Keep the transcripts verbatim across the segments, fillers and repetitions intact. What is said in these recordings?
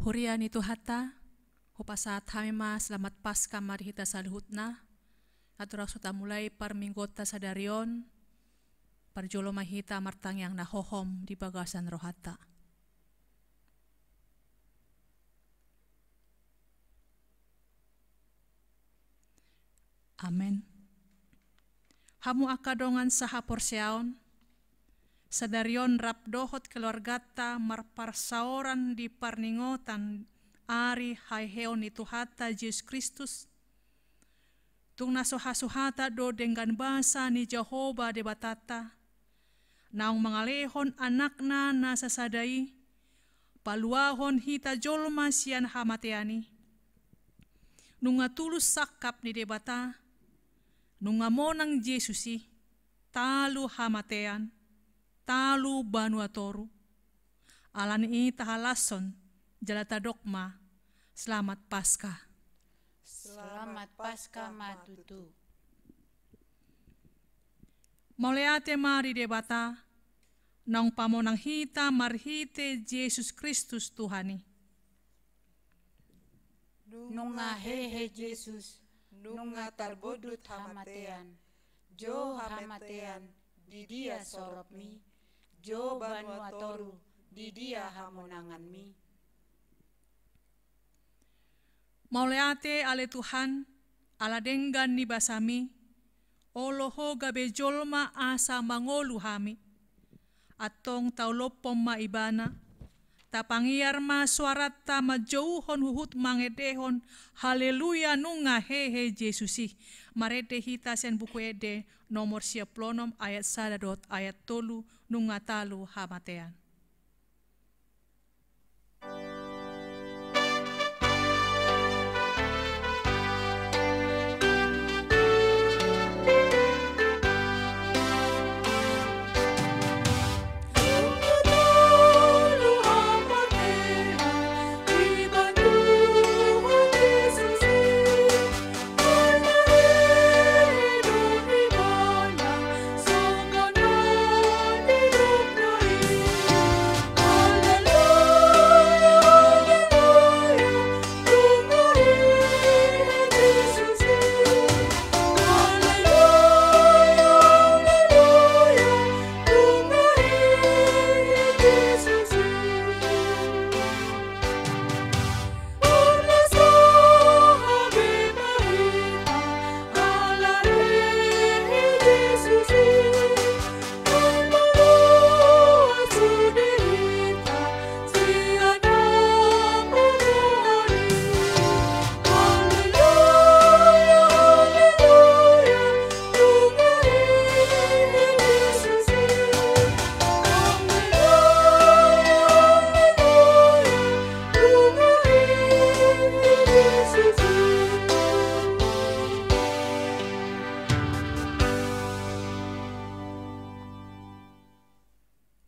Huria ni Tuhanta, hupasahat hami ma selamat Paskah ma di hita saluhutna. Andorang so tamulai parmingguonta sadari on, parjolo ma hita martangiang na hohom di bagasan rohanta. Amen. Hamu angka dongan sahaporseaon, sadari on rap dohot keluarganta marparsaoran di parningotan ari haheheon ni Tuhanta Jesus Kristus, tung na so hasuhatan do denggan basa ni Jahowa Debatanta, naung mangalehon Anakna na sasada i, paluahon hita jolma sian hamatean i. Nunga tulus sangkap ni Debata, nunga monang Jesus i, talu hamatean, talu banua toru. Ala ni i tahalashon jala tadok ma, Selamat Paskah. Selamat Paskah ma tutu. Mauliate ma di Debata, naung pamonang hita marhite Jesus Kristus Tuhan i. Nunga hehe Jesus, nunga tarbondut hamatean. Jo hamatean, di dia soropmi? Jo banua toru, di dia hamonanganmi? Mauliate ale Tuhan, ala denggan ni basami, olo Ho gabe jolma asa mangolu hami. Antong taulomhon ma Ibana, tapangiar ma soaranta manjouhon huhut mangendehon, Haleluya, nunga hehe Jesus i. Marende hita sian Buku Ende nomor sia pulu onom ayat sada dohot ayat tolu, Nunga talu hamatean.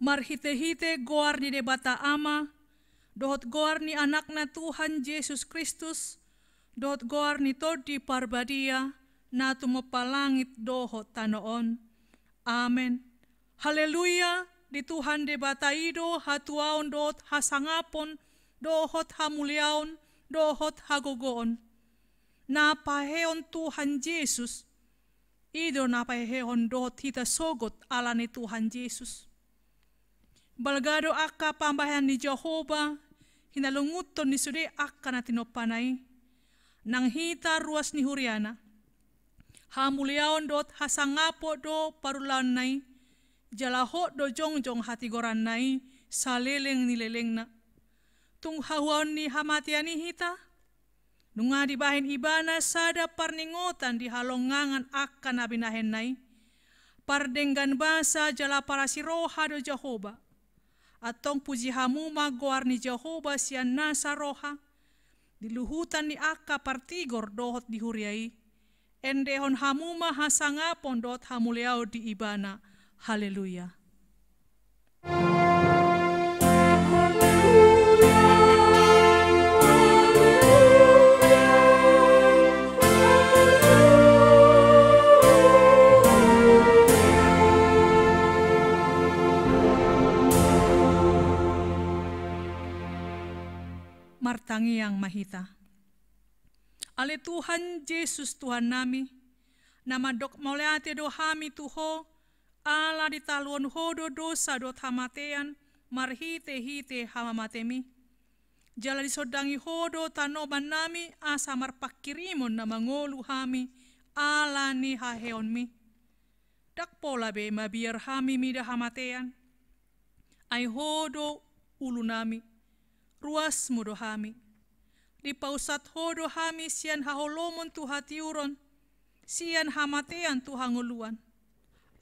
Marhitehite goar ni Debata Ama, dohot goar ni Anakna Tuhan Jesus Kristus, dohot goar ni Tondi Parbadia, na tumompa langit dohot tano on. Amen. Haleluya, di Tuhan Debata i do hatuaon dohot hasangapon, dohot hamuliaon, dohot hagogoon. Na pahehehon Tuhan Jesus, i do na pahehehon dohot hita sogot ala ni Tuhan Jesus. Balga do angka pambahenan ni Jahowa, hinalungunhon ni sude angka na tinompana i. Nang hita ruas ni huriana. Hamuliaon dohot hasangapon do parulaonna i, jala hot do jongjong hatigoranna i, saleleng ni lelengna. Tung hahuaon ni hamatean i hita, nunga dibahen Ibana sada parningotan di halongangan angka na binahenna i. Pardenggan basa jala parasi roha do Jahowa. Antong puji hamu ma goar ni Jahowa sian nasa roha, di luhutan ni angka partigor dohot di huria i. Endehon hamu ma hasangapon dohot hamuliaon di Ibana. Haleluya. Tangiang ma hita. Ale Tuhan Jesus Tuhannami, na mandok mauliate do hami tu Ho, ala ditaluhon Ho do dosa dohot hamatean marhitehite hamamatemi. Jala disondangi Ho do tanomannami asa marpanghirimon na mangolu hami ala ni haheheonmi. Ndang pola be mabiar hami mida hamatean. Ai Ho do ulunami, ruasmu do hami. Dipausat Ho do hami sian haholomon tu hatiuron, sian hamatean tu hangoluan.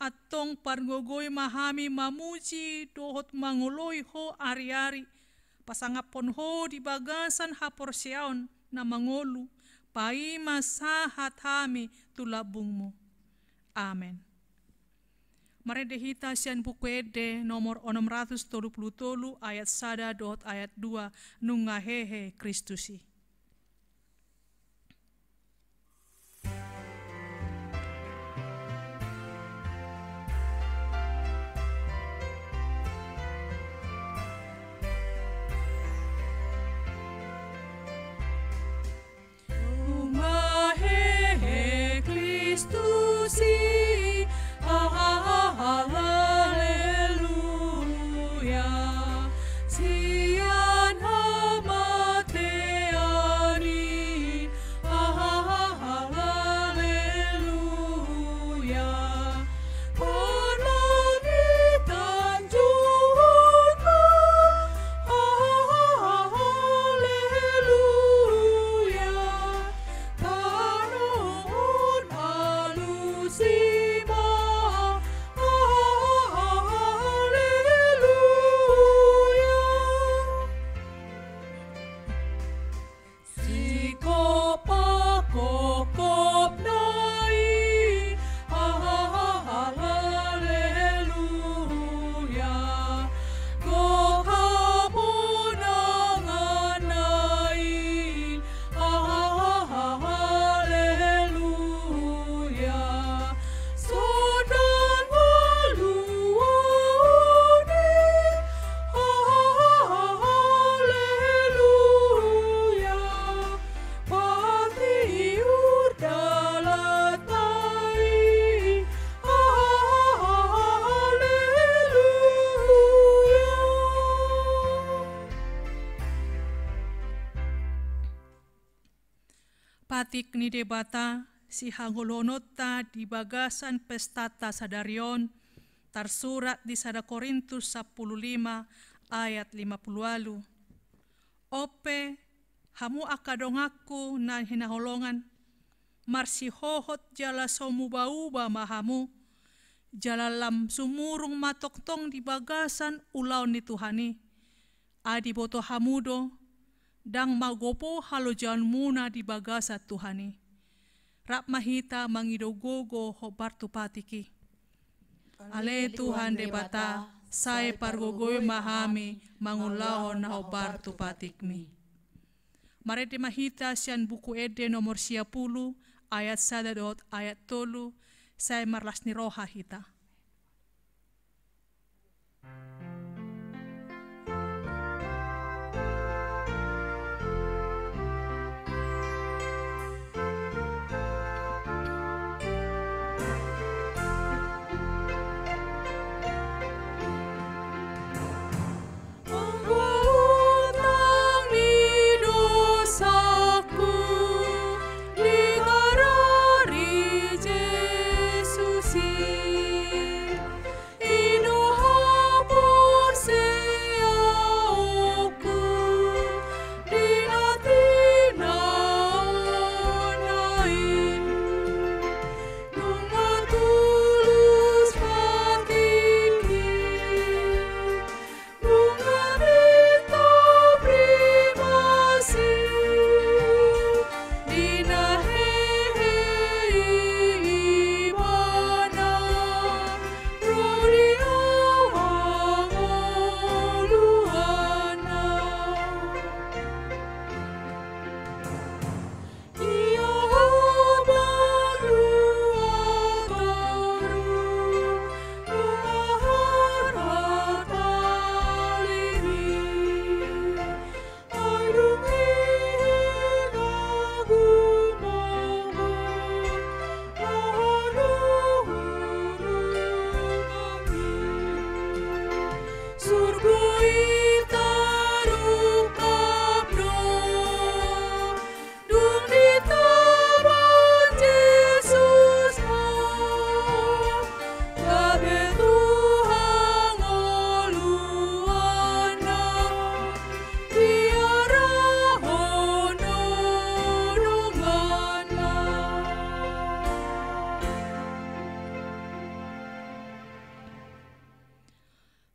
Antong pargogoi ma hami mamuji dohot mangoloi Ho ariari, pasangaphon Ho di bagasan haporseaon na mangolu, paima sahat hami tu lambungmu. Amen. Marende hita sian Buku Ende nomor onom ratus tolu pulu tolu, ayat sada dohot ayat dua, Nunga hehe Kristus i. Nunga hehe Kristus i, haleluya. Sian hamatean i, haleluya. Sikophopna i, haleluya. Gok hamonanganna i, haleluya. Sonang haluaon i, haleluya. Patiur dalan i, haleluya. Patik ni Debata, sihangoluhononta di bagasan pestanta sadari on, tarsurat di sada Korintus sampulu lima ayat lima pulu ualu. On pe, hamu angka donganku na hinaholongan, marsihohot jala so mubauba ma hamu, jala lam sumurung ma tongtong di bagasan ulaon ni Tuhan i. Ai diboto hamu do, ndang magopo halojaonmuna di bagasan Tuhan i. Rap ma hita mangido gogo hombar tu patik i. Ale Tuhan Debata, sai pargogoi ma hami mangulahon na hombar tu patikmi. Marende ma hita sian Buku Ende nomor sia pulu, ayat sada dohot ayat tolu, sai marlas ni roha hita. Anggo utang ni dosaku diharari Jesus i.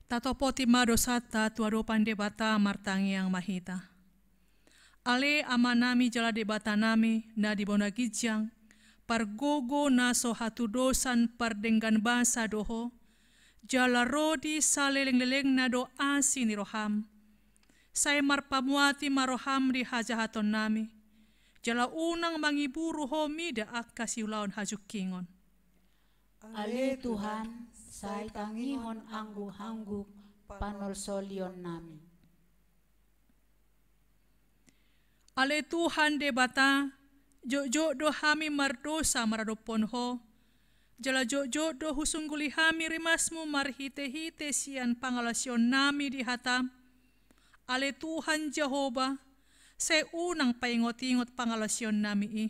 Tatopoti ma dosanta tu adopan Debata, martangiang ma hita. Ale Amanami jala Debatanami na di bona ginjang, pargogo na so hatudosan pardenggan basa do Ho, jala ro di salelenglelengna do asi ni roham. Sai marpamuati ma roham di hajahatonnami, jala unang mangiburu Ho mida angka siulaon hajungkingon. Ale Tuhan, sai tangihon angguk-angguk panolsolionnami. Ale Tuhan Debata, jotjot do hami mardosa maradophon Ho, jala jotjot do husungguli hami rimasmu marhite-hite sian pangalaosionnami di hatam. Ale Tuhan Jahowa, sai unang paingot-ingot pangalaosionnami i.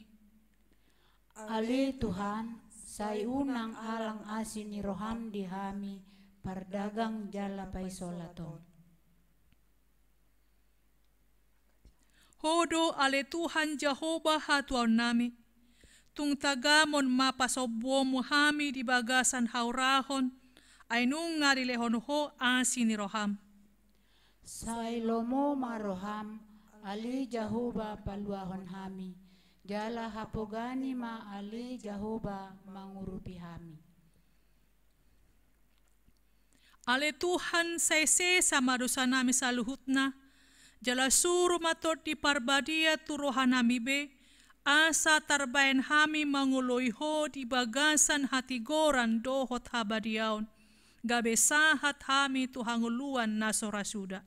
Ale Tuhan, sai unang alang asi ni roham di hami pardagang jala paisolat on. Ho do ale Tuhan Jahowa hatuaonnami, tung tagamon ma pasombuonmu hami di bagasan haurahon, ai nunga dilehon Ho asi ni roham. Sai lomo ma roham, ale Jahowa paluahon hami, jala hapogani ma ale Jahowa mangurupi hami. Ale Tuhan, sai sesa ma dosanami saluhutna, jala suru ma Tondi Parbadia tu rohanami be, asa tarbahen hami mangoloi Ho di bagasan hatigoran dohot habadiaon, gabe sahat hami tu hangoluan na so ra suda.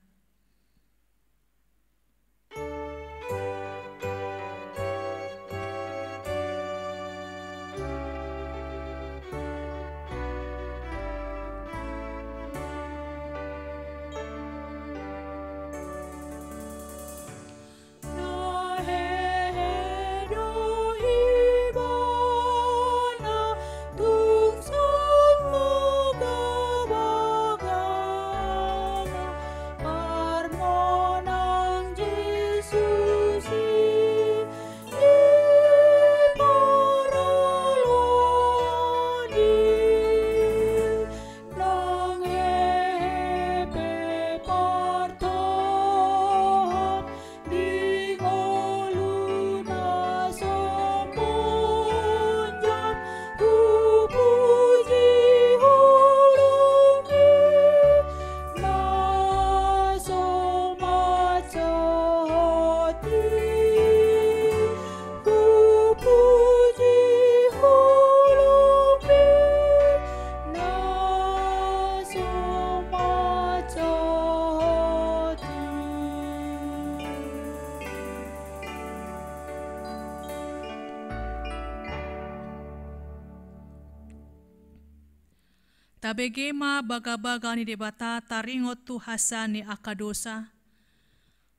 Tabege ma bagabaga ni Debata taringot tu hasea ni angka dosa.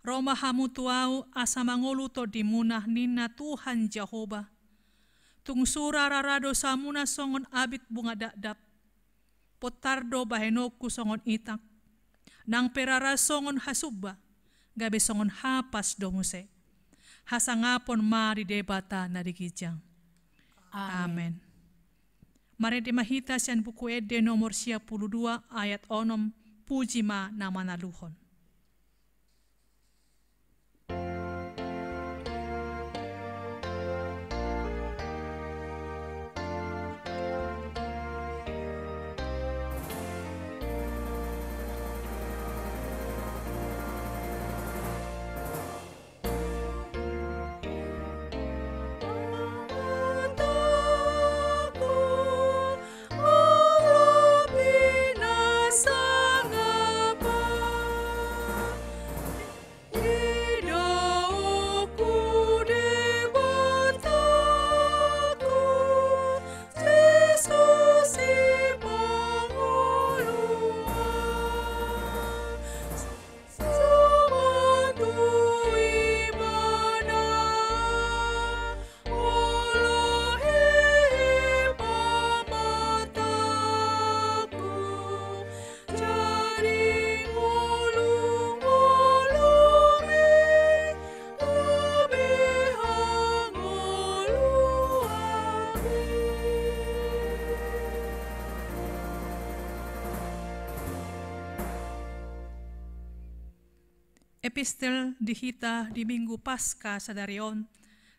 Ro ma hamu tu Ahu asa mangolu tondimuna, ninna Tuhan Jahowa. Tung sura rara dosamuna songon abit bunga dakdak. Pontar do bahenonku songon itak. Nang pe rara songon hasumba, gabe songon hapas do muse. Hasangapon ma di Debata na di ginjang. Amen. Amen. Marende ma hita sian Buku Ende nomor sia pulu dua ayat onom, Puji ma na manaluhon. Epistel di hita di Minggu Paska sadari on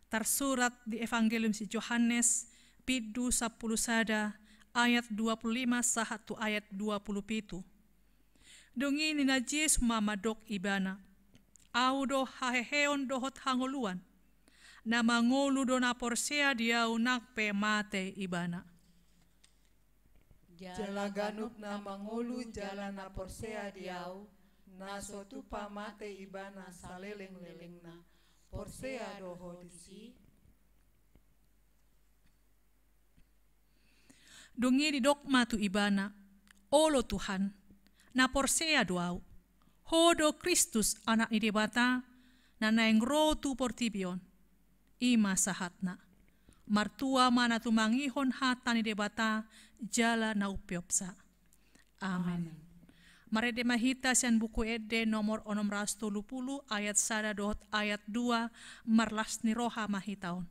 tarsurat di Evangelium si Johannes, bindu sampulu sada, ayat dua pulu lima sahat tu ayat dua pulu pitu. Dung i ninna Jesus ma mandok ibana: Ahu do haheheon dohot hangoluan. Na mangolu do na porsea di Ahu nang pe mate ibana. Jala ganup na mangolu jala na porsea di Ahu, na so tupa mate ibana saleleng-lelengna. Porsea do ho disi? Dung i didok ma tu ibana: Olo Tuhan, na porsea do ahu. Ho do Kristus, Anak ni Debata, na naeng ro tu portibi on. I ma sahatna. Martua ma na tumangihon hata ni Debata jala na umpeopsa. Amen. Amen. Marende ma hita sian Buku Ende nomor onom ratus tolu pulu, ayat sada dohot ayat dua, marlas ni roha ma hita on.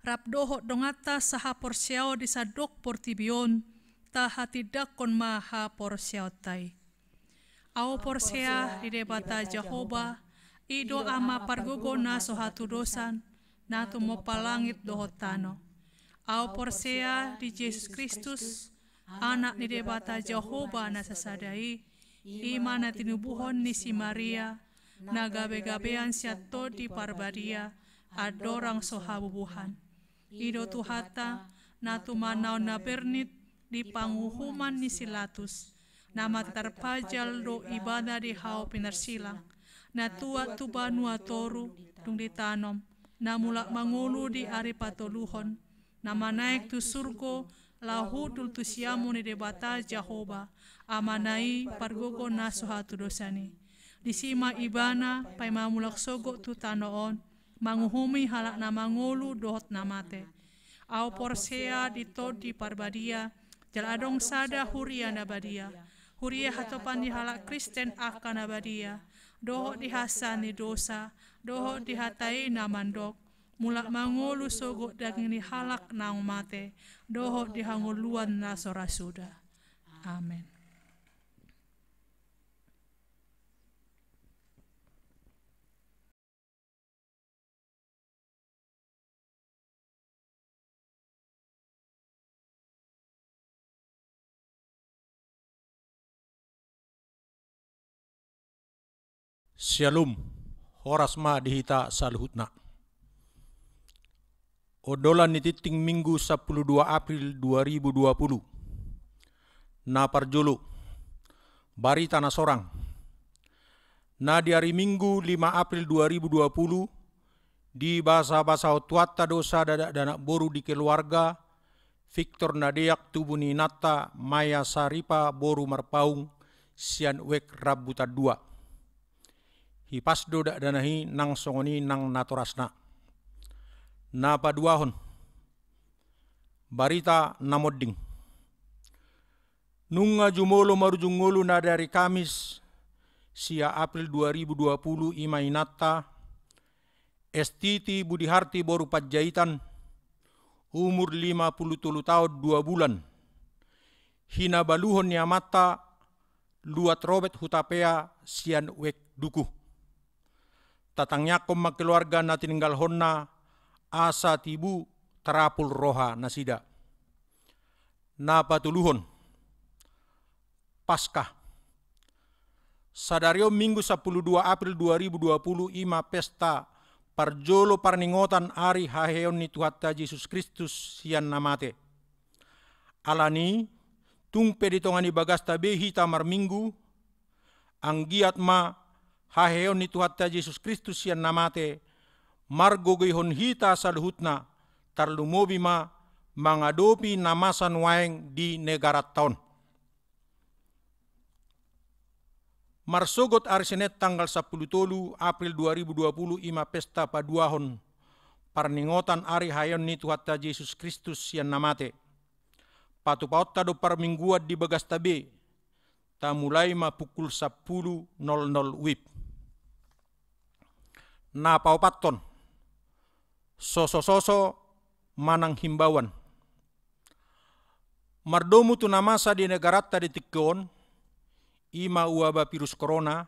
Rap dohot donganta sahaporseaon di sandok portibi on, tahatindangkon ma haporseaonta i. Ahu porsea di Debata Jahowa, i do Ama pargogo na so hatudosan, na tumompa langit dohot tano. Ahu porsea di Jesus Kristus, Anak ni Debata Jahowa na sasada i, i ma na tinubuhon ni si Maria, na gabegabean sian Tondi Parbadia, andorang so habubuhan. I do Tuhanta, na tumanaon na bernit di panguhuman ni si Latus, na mate tarpajal do Ibana di hau pinarsilang, na tuat tu banua toru, dung ditanom, na mulak mangolu di ari patoluhon, na manaek tu surgo, laho hundul tu siamun ni Debata Jahowa, Amana i pargogo na so hatudosan i. Disi ma Ibana paima mulak sogot tu tano on, manguhumi halak na mangolu dohot na mate. Ahu porsea di Tondi Parbadia, jala adong sada huria na badia, huria hatopan ni halak Kristen angka na badia, dohot di hasesaan ni dosa, dohot di hata i na mandok, mulak mangolu sogot daging ni halak naung mate, dohot di hangoluan na so ra suda. Amen. Syalom, horas ma di hita saluhutna. Ondolan ni tingting Minggu sampulu dua April dua ribu dua puluh. Na parjolo, barita na sorang. Na di ari Minggu lima April dua ribu dua puluh, dibasabasahon Tuhanta do sada dakdanak boru di keluarga, Victor Nadeak tubu ni inanta Maia Saripa boru Marpaung sian Wek Rambutan dua. Hipas do dakdanak i nang songon i nang natorasna. Na paduahon, barita na monding. Nunga jumolo marujung ngolu na di ari Kamis sia April dua ribu dua puluh i ma inanta, Estiti Budiharti boru Panjaitan, umur lima puluh tolu taon dua bulan, hinabaluhon ni amanta Luat Robert Hutapea sian Wek Duku. Tatangiangkon ma keluarga na tininggalhonna asa tibu tarapul roha nasida. Na patoluhon, Paskah. Sadari on Minggu sampulu dua April dua ribu dua puluh i ma pesta parjolo parningotan ari haheheon ni Tuhanta Jesus Kristus sian na mate. Alani, tung pe di tonga ni bagasta be hita marminggu, anggiat ma haheheon ni Tuhanta Jesus Kristus sian na mate margogoihon hita saluhutna, tarlumobi ma mangadopi na masa nuaeng di negaranta on. Marsogot ari Senin tanggal sampulu tolu April dua ribu dua puluh i ma pesta paduahon parningotan ari haheheon ni Tuhanta Jesus Kristus sian na mate. Patupaonta do parmingguan di bagasta be, tamulai ma pukul sampulu nol nol wib. Na paopathon, sosososo manang himbauan. Mardomu tu na masa di negaranta di tingki on, i ma waba virus corona,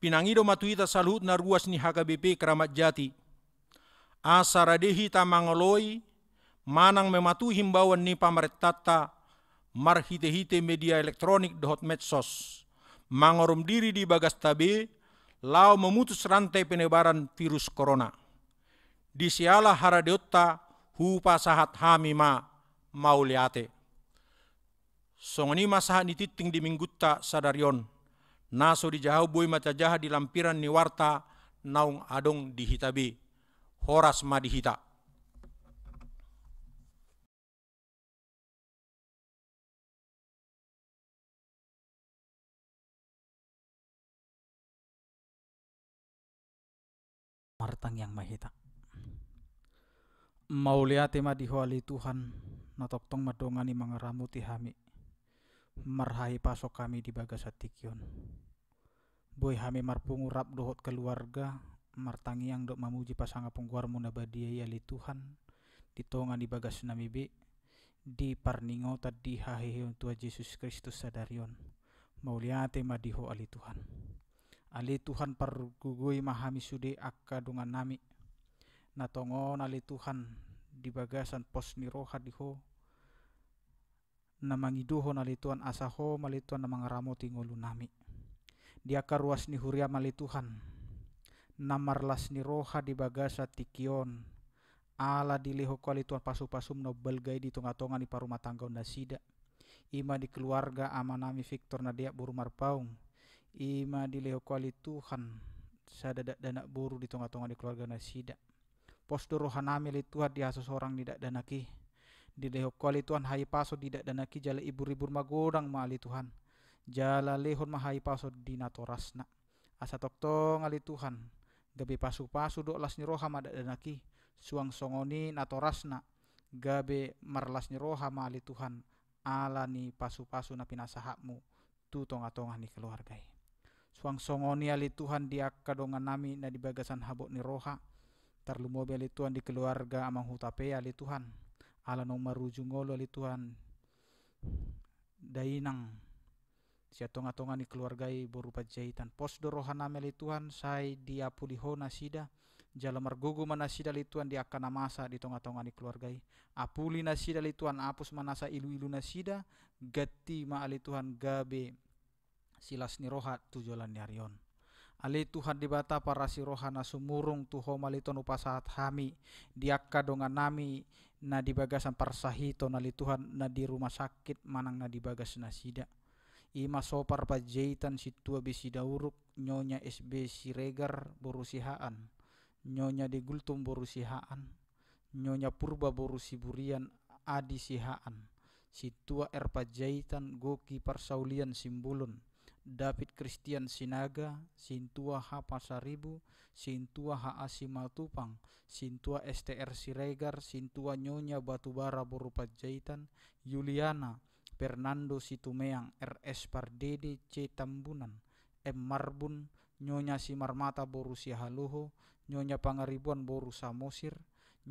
pinangido ma tu hita saluhutna ruas ni H K B P Keramat Jati, asa rade hita mangoloi manang mematuhi himbauan ni pamarentanta marhitehite media elektronik dohot medsos, mangorom diri di bagasta be, laho memutus rantai penyebaran virus corona. Di siala haradeonta hupasahat hami ma mauliate. Songon i ma sahat ni tingting di minggunta sadari on. Na so dijaha boi ma tajaha di lampiran ni warta naung adong di hita be. Horas ma di hita. Martangiang ma hita. Mauliate ma di Ho ale Tuhan, na tongtong mandongani mangaramoti hami marhahipason hami di bagasan tingki on. Boi hami marpungu rap dohot keluarga martangiang dohot mamuji pasangapon goarmu na badia i ale Tuhan, di tonga ni bagasnami be, di parningotan di haheheon Tuhan Jesus Kristus sadari on. Mauliate ma di Ho ale Tuhan. Ale Tuhan, pargogoi ma hami sude angka dongannami na tongon ale Tuhan di bagasan pos ni roha di Ho, na mangidohon ale Tuhan asa Ho ma ale Tuhan na mangaramoti ngolunami. Di angka ruas ni huriam ale Tuhan, na marlas ni roha di bagasan tingki on, ala dilehon Ho ale Tuhan pasupasum na umbalga i di tongatonga ni parumatanggaon nasida. I ma di keluarga amanami Victor Nadeak boru Marpaung. I ma dilehon Ho ale Tuhan sada dakdanak boru di tongatonga ni keluarga nasida. Pos do rohanami ale Tuhan di hasosorang ni dakdanak i. Dilehon Ho ale Tuhan hahipason di dakdanak i jala iburibur magodang ma ale Tuhan. Jala lehon ma hahipason di natorasna. Asa tongtong ale Tuhan, gabe pasupasu dohot las ni roha ma dakdanak i. Suang songon i natorasna, gabe marlas ni roha ma ale Tuhan, ala ni pasupasu na pinasahatmu tu tongatonga ni keluarga i. Suang songon i ale Tuhan di angka dongannami na di bagasan habot ni roha, tarlumobi ale Tuhan di keluarga Amang Hutapea ale Tuhan, ala naung marujung ngolu ale Tuhan, dainang sian tongatonga ni keluarga i boru Panjaitan. Pos do rohanami ale Tuhan, sai diapuli Ho nasida, jala margogo ma nasida ale Tuhan di angka na masa di tongatonga ni keluarga i. Apuli nasida ale Tuhan, apus ma nasa iluilu nasida, ganti ma ale Tuhan gabe silas ni roha tu joloan ni ari on. Ale Tuhan Debata parasi roha na sumurung, tu Ho ma ale Tuhan hupasahat hami di angka dongannami na di bagasan parsahiton ale Tuhan, na di rumah sakit manang na di bagas nasida. I ma Sopar Panjaitan, Sintua B Sidauruk, Nyonya S B Siregar boru Sihaan, Nyonya De Gultom boru Sihaan, Nyonya Purba boru Siburian, Adi Sihaan, Sintua R Panjaitan, Goki Parsaulian Simbolon, David Christian Sinaga, Sintua H Pasaribu, Sintua H A Simatupang, Sintua S T R Siregar, Sintua Nyonya Batubara boru Panjaitan, Yuliana, Fernando Situmeang, R S Pardede, C Tambunan, M Marbun, Nyonya Simarmata boru Sihaloho, Nyonya Pangaribuan boru Samosir,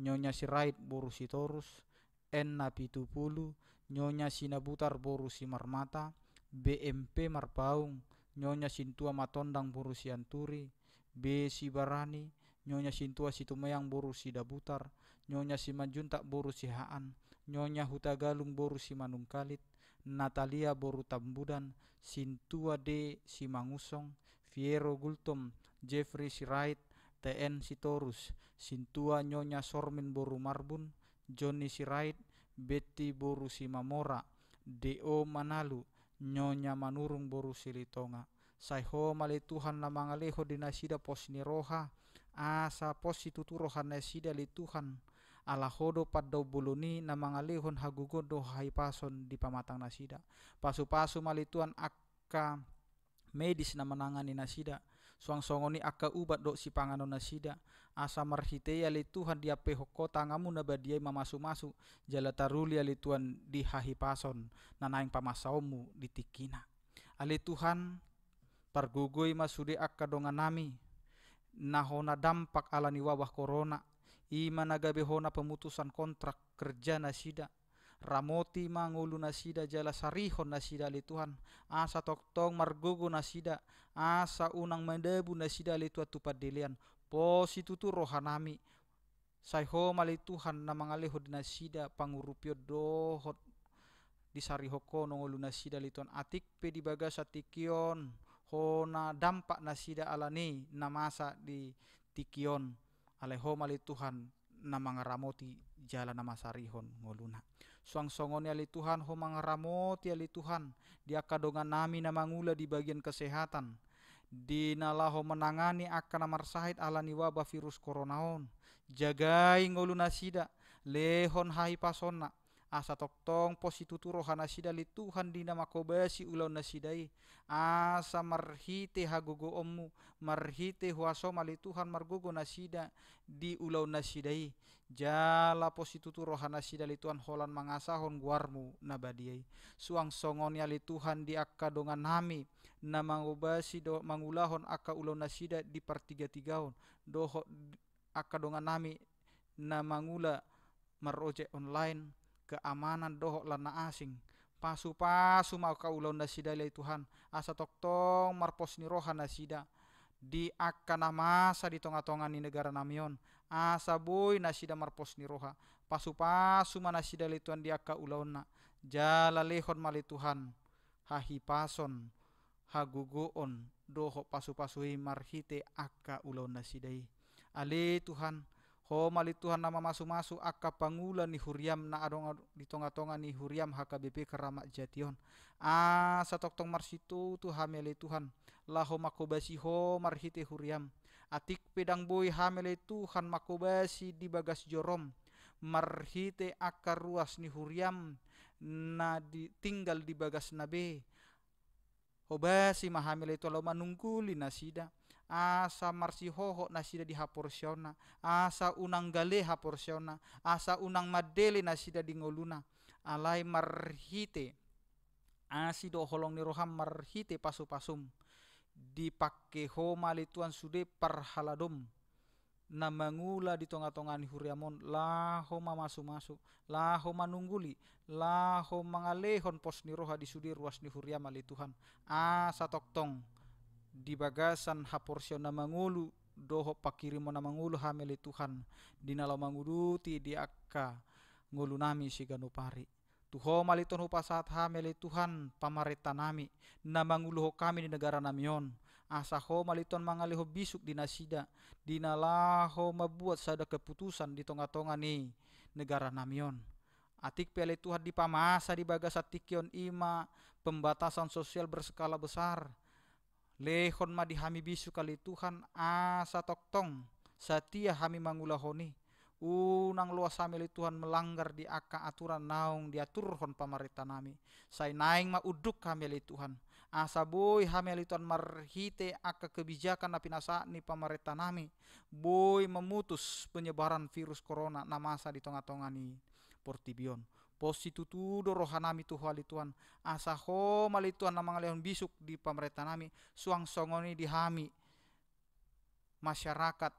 Nyonya Sirait boru Sitorus, N Napitupulu, Nyonya Sinabutar boru Simarmata, B M P Marpaung, Nyonya Sintua Matondang boru Sianturi, B Sibarani, Nyonya Sintua Situmeang boru Sidabutar, Nyonya Simanjuntak boru Sihaan, Nyonya Hutagalung boru Simanungkalit, Natalia boru Tambudan, Sintua D Simangunsong, Fiero Gultom, Jeffrey Sirait, T N Sitorus, Sintua Nyonya Sormin boru Marbun, Joni Sirait, Betti boru Simamora, D O Manalu, Nyonya Manurung boru Silitonga. Sai Ho ma ale Tuhan na mangalehon di nasida pos ni roha, asa pos situtu roha nasida ale Tuhan. Ala Ho do pandaon bolon i na mangalehon hagogoon dohot hahipason di pamatang nasida. Pasupasu ma ale Tuhan angka medis na manangani nasida. Suang songon i angka ubat dohot sipanganon nasida. Asa marhite i ale Tuhan diampehon Ho tanganmu na badia i mamasumasu, jala taruli ale Tuhan di hahipason na naeng pamansaonmu di tingkina. Ale Tuhan, pargogoi ma sude angka dongan nami na hona dampak ala ni wabah korona, i ma na gabe hona pemutusan kontrak kerja nasida. Ramoti ma ngolu nasida jala sarihon nasida ale Tuhan, asa tongtong margogo nasida, asa unang madabu nasida ale Tuhan tu pandelean. Pos situtu roha nami, sai Ho ma ale Tuhan na mangalehon di nasida pangurupion dohot disarihon Ho ngolu nasida ale Tuhan, atik pe di bagasan tingki on hona dampak nasida ala ni na masa di tingki on. Alai Ho ma ale Tuhan na mangaramoti jala na masarihon ngoluna. Suang songon i ale Tuhan, Ho mangaramoti ale Tuhan di angka dongan nami na mangula di bagian kesehatan, di na laho menangani angka na marsahit ala ni wabah virus korona on. Jagai ngolu nasida, lehon hahipasonna, asa tongtong pos situtu roha nasida ale Tuhan di na mangkobasi ulaon nasida i, asa marhite hagogoonmu, marhite huasom ale Tuhan margogo nasida di ulaon nasida i, jala pos situtu roha nasida ale Tuhan holan mangasahon goarmu na badia i. Suang songon i ale Tuhan di angka dongan nami na mangobasi dohot mangulahon angka ulaon nasida di partigatigaon, dohot angka dongan nami na mangula marojek online, keamanan dohot lan na asing. Pasupasu ma angka ulaon nasida ale Tuhan, asa tongtong marpos ni roha nasida di angka na masa di tongatonga ni negara nami on, asa boi nasida marpos ni roha. Pasupasu ma nasida ale Tuhan di angka ulaonna, jala lehon ma ale Tuhan hahipason, hagogoon dohot pasupasu i marhite angka ulaon nasida i. Ale Tuhan, Ho ma ale Tuhan na mamasumasu angka pangula ni huriam na adong di tongatonga ni huriam H K B P Keramat Jati on. Asa tongtong marsitutu hami ale Tuhan laho mangkobasi Ho marhite huriam. Atik pe ndang boi hami ale Tuhan mangkobasi di bagas jorom marhite angka ruas ni huriam na di, tinggal di bagasna be, hobasi ma hami ale Tuhan laho manungguli nasida, asa marsihohot nasida di haporseaonna, asa unang gale haporseaonna, asa unang mandele nasida di ngoluna. Alai marhite asi dohot holong ni roham, marhite pasupasum, dipangke Ho ma ale Tuhan sude parhaladom na mangula di tongatonga ni huriam on, laho mamasumasu, laho manungguli, laho mangalehon pos ni roha di sude ruas ni huriam ale Tuhan. Asa tongtong di bagasan haporseaon na mangolu dohot pangkirimon na mangolu hami ale Tuhan, di na laho manguduti di angka ngolu nami siganup ari. Tu Ho ma ale Tuhan hupasahat hami ale Tuhan pamarenta nami na manguluhon hami di negara nami on. Asa Ho ma ale Tuhan mangalehon bisuk di nasida, di na laho mambuat sada keputusan di tongatonga ni negara nami on. Atik pe ale Tuhan dipamasa di bagasan tingki on i ma pembatasan sosial berskala besar. Lehon ma di hami bisuk ale Tuhan, asa tongtong satia hami mangulahon i. Unang loas hami ale Tuhan melanggar di angka aturan naung diaturhon pamarenta nami. Sai naeng ma unduk hami ale Tuhan. Asa boi hami ale Tuhan marhite angka kebijakan na pinasahat ni pamarenta nami. Boi memutus penyebaran virus corona na masa di tonga-tonga ni portibi on. Pos situtu do roha nami tu Ho ale Tuhan. Asa Ho ma ale Tuhan na mangalehon bisuk di pamarenta nami. Suang songon i di hami masyarakat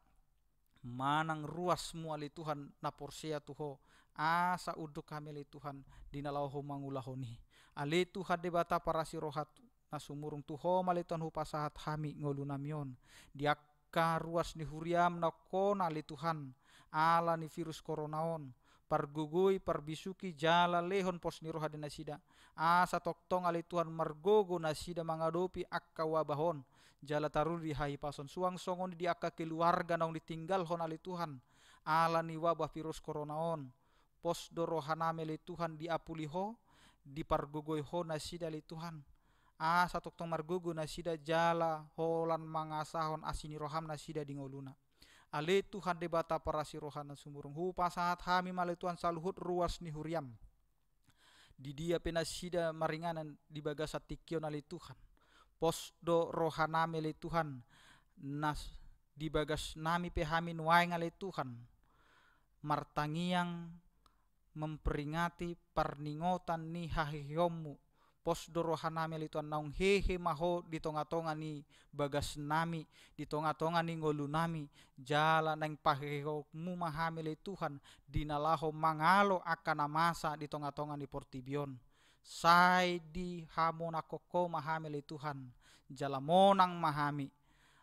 manang ruas mu ale Tuhan na porsea tu Ho, asa unduk hami ale Tuhan di na laho Ho mangulahon i. Ale Tuhan Debata parasi roha na sumurung, tu Ho ma ale Tuhan hupasahat hami ngolu nami on. Di angka ruas ni huriam na hona ale Tuhan, ala ni virus corona on, pargogoi, parbisuki jala lehon pos ni roha di nasida. Asa tongtong ale Tuhan margogo nasida mangadopi angka wabah on, jala taruli di hahipason, suang songon i di angka keluarga naung ditinggalhon ale Tuhan ala ni wabah virus corona on. Pos do roha nami ale Tuhan diapuli Ho, dipargogoi Ho nasida ale Tuhan. Asa tongtong margogo nasida jala holan mangasahon asi ni roham nasida di ngoluna. Ale Tuhan Debata parasi roha na sumurung, hupasahat hami ma ale Tuhan saluhut ruas ni huriam. Di dia pe nasida maringanan di bagasan tingki on ale Tuhan. Pos do roha nami ale Tuhan, nas di bagas nami pe hami nuaeng ale Tuhan martangiang memperingati parningotan ni haheheonmu. Pos do roha nami ale Tuhan, naung hehe ma Ho di tonga-tonga ni bagas nami, di tonga-tonga ni ngolu nami, jala naeng pahehehonmu ma hami ale Tuhan di na laho mangalo angka na masa di tonga-tonga ni portibi on. Sai dihamonanghon Ho ma hami ale Tuhan, jala monang ma hami.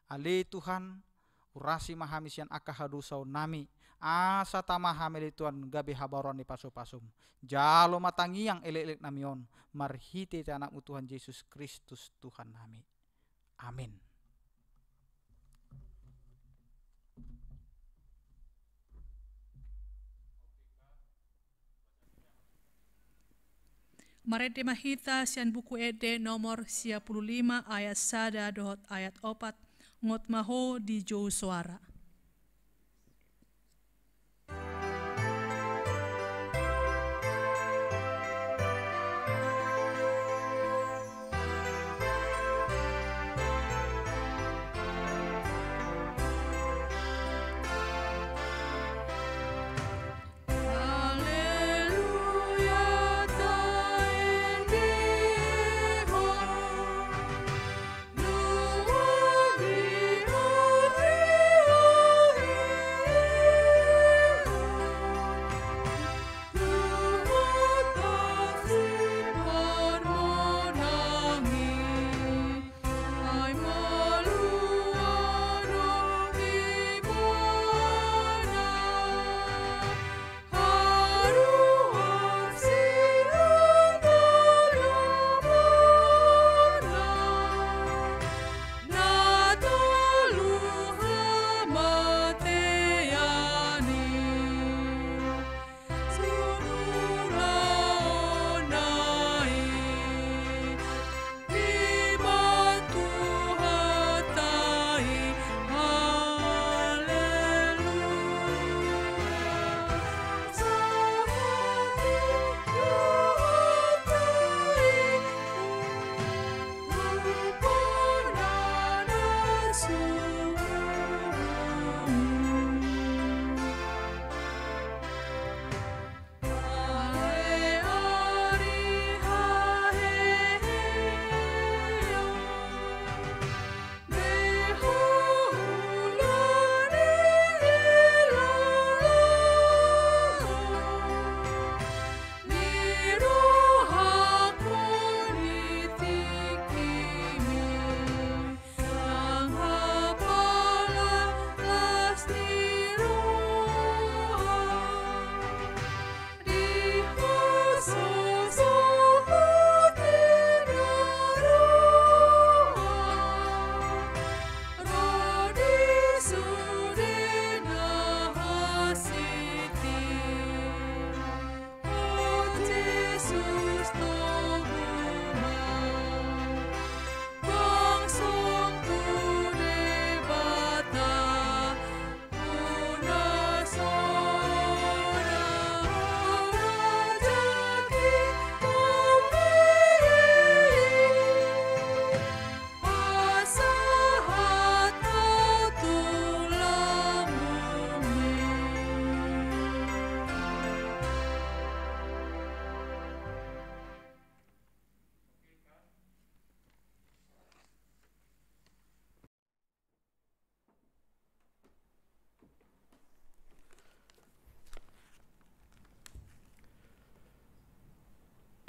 Ale Tuhan, urasi ma hami sian angka hadosaon nami, asa tama hami ale Tuhan gabe habaoran ni pasu-pasum. Jalo ma tangiang elek-elek nami on, marhite Anakmu Tuhan Jesus Kristus Tuhan nami. Amin. Marende ma hita sian Buku Ende nomor sia pulu lima ayat sada dohot ayat opat. Ngot ma ho dijou soara.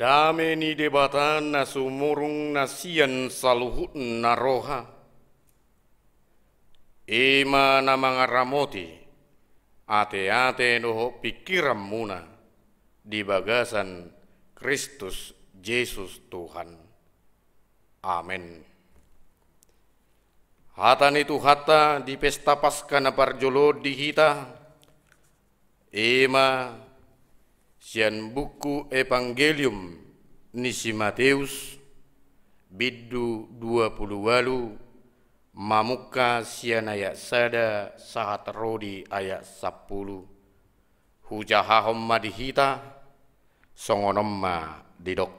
Dame ni Debata na sumurung na sian saluhutna roha, i ma na mangaramoti ateate dohot pingkiranmuna di bagasan Kristus Jesus Tuhan. Amen. Hata ni Tuhanta di pesta Paska na parjolo di hita, i ma sian buku Evangelium ni si Mateus, bindu dua pulu ualu, mamungka sian ayat sada sahat ro di ayat sampulu. Hujahahon ma di hita, songon on ma didok.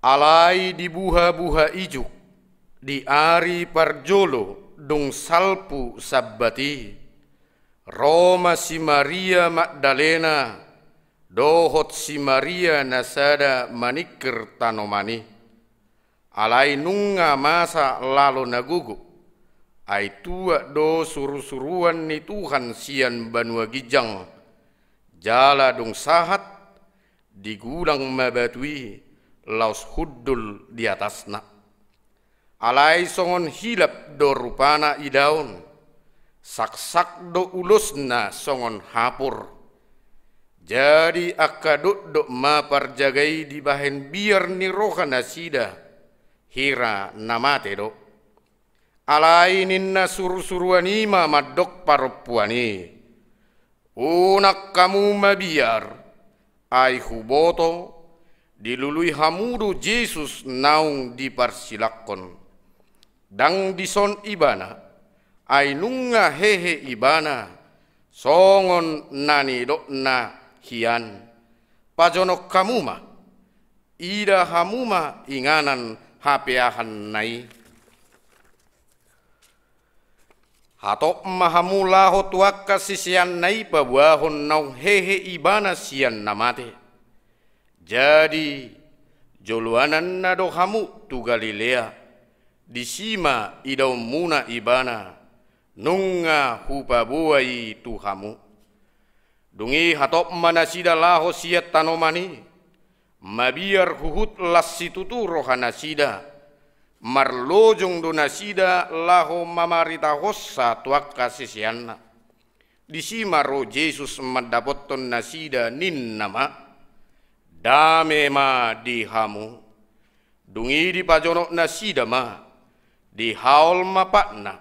Alai di buhabuha ijuk, di ari parjolo dung salpu Sabbat i, ro ma si Maria Magdalena dohot si Maria na sada maningkir tanoman i. Alai nunga masa lalo na gogo, ai tuat do surusuruan ni Tuhan sian banua ginjang, jala dung sahat, digulang ma batu i laos hundul di atasna. Alai songon hilap do rupana idaon, saksak do ulosna songon hapur. Jadi angka dokdok ma parjaga i dibahen biar ni rohanasida, hira na mate do. Alai ninna surusuruan i ma mandok parompuan i: Unang hamu mabiar, ai huboto, dilului hamu do Jesus naung diparsilangkon. Ndang dison ibana, ai nunga hehe ibana, songon na nidokna hian. Pajonok hamu ma, ida hamu ma inganan hapeahanna i. Hatop ma hamu laho tu angka siseanna i paboahon naung hehe ibana sian na mate. Jadi joloananna do hamu tu Galilea, disi ma idaonmuna ibana, nunga hupaboa i tu hamu. Dung i hatop ma nasida laho sian tanoman i, mabiar huhut las situtu rohanasida, marlojong do nasida laho mamaritahonsa tu angka siseanna. Disi ma ro Jesus mandapothon nasida, ninna ma: Dame ma di hamu. Dung i dipajonok nasida ma, dihaol ma patna,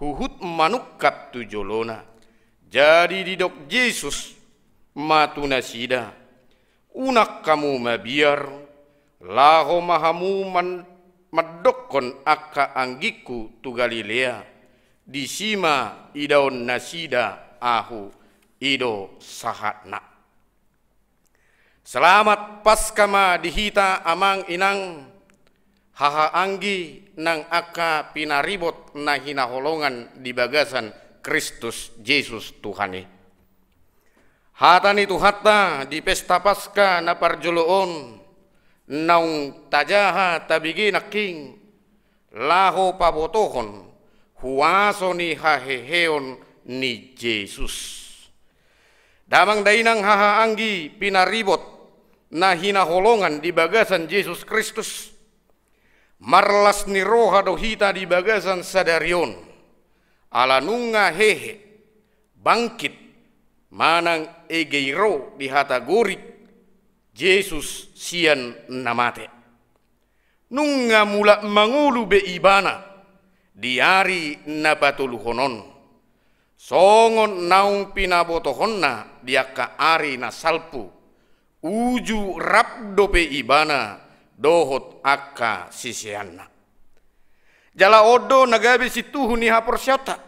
huhut manungkap tu jolona. Jadi didok Jesus ma tu nasida: Unang hamu mabiar, laho ma hamu man-, mandokkon angka anggingku tu Galilea, disi ma idaon nasida ahu, i do sahatna. Selamat Paska ma di hita amang inang, haha anggi nang angka pinaribot na hinaholongan di bagasan Kristus Jesus Tuhan i. Hata ni Tuhanta di pesta Paska na parjolo on, naung tajaha tabege nangkin, laho pabotohon huaso ni haheheon ni Jesus. Damang dainang haha anggi pinaribot na hinaholongan di bagasan Jesus Kristus, marlas ni roha do hita di bagasan sadari on, ala nunga hehe, bangkit, manang egeiro di hata Gorik, Jesus sian na mate. Nunga mulak mangolu be ibana di ari na patoluhon on, songon naung pinabotohonna di angka ari na salpu, uju rap dope ibana dohot angka siseanna. Jala on do na gabe sintuhu ni haporseaonta,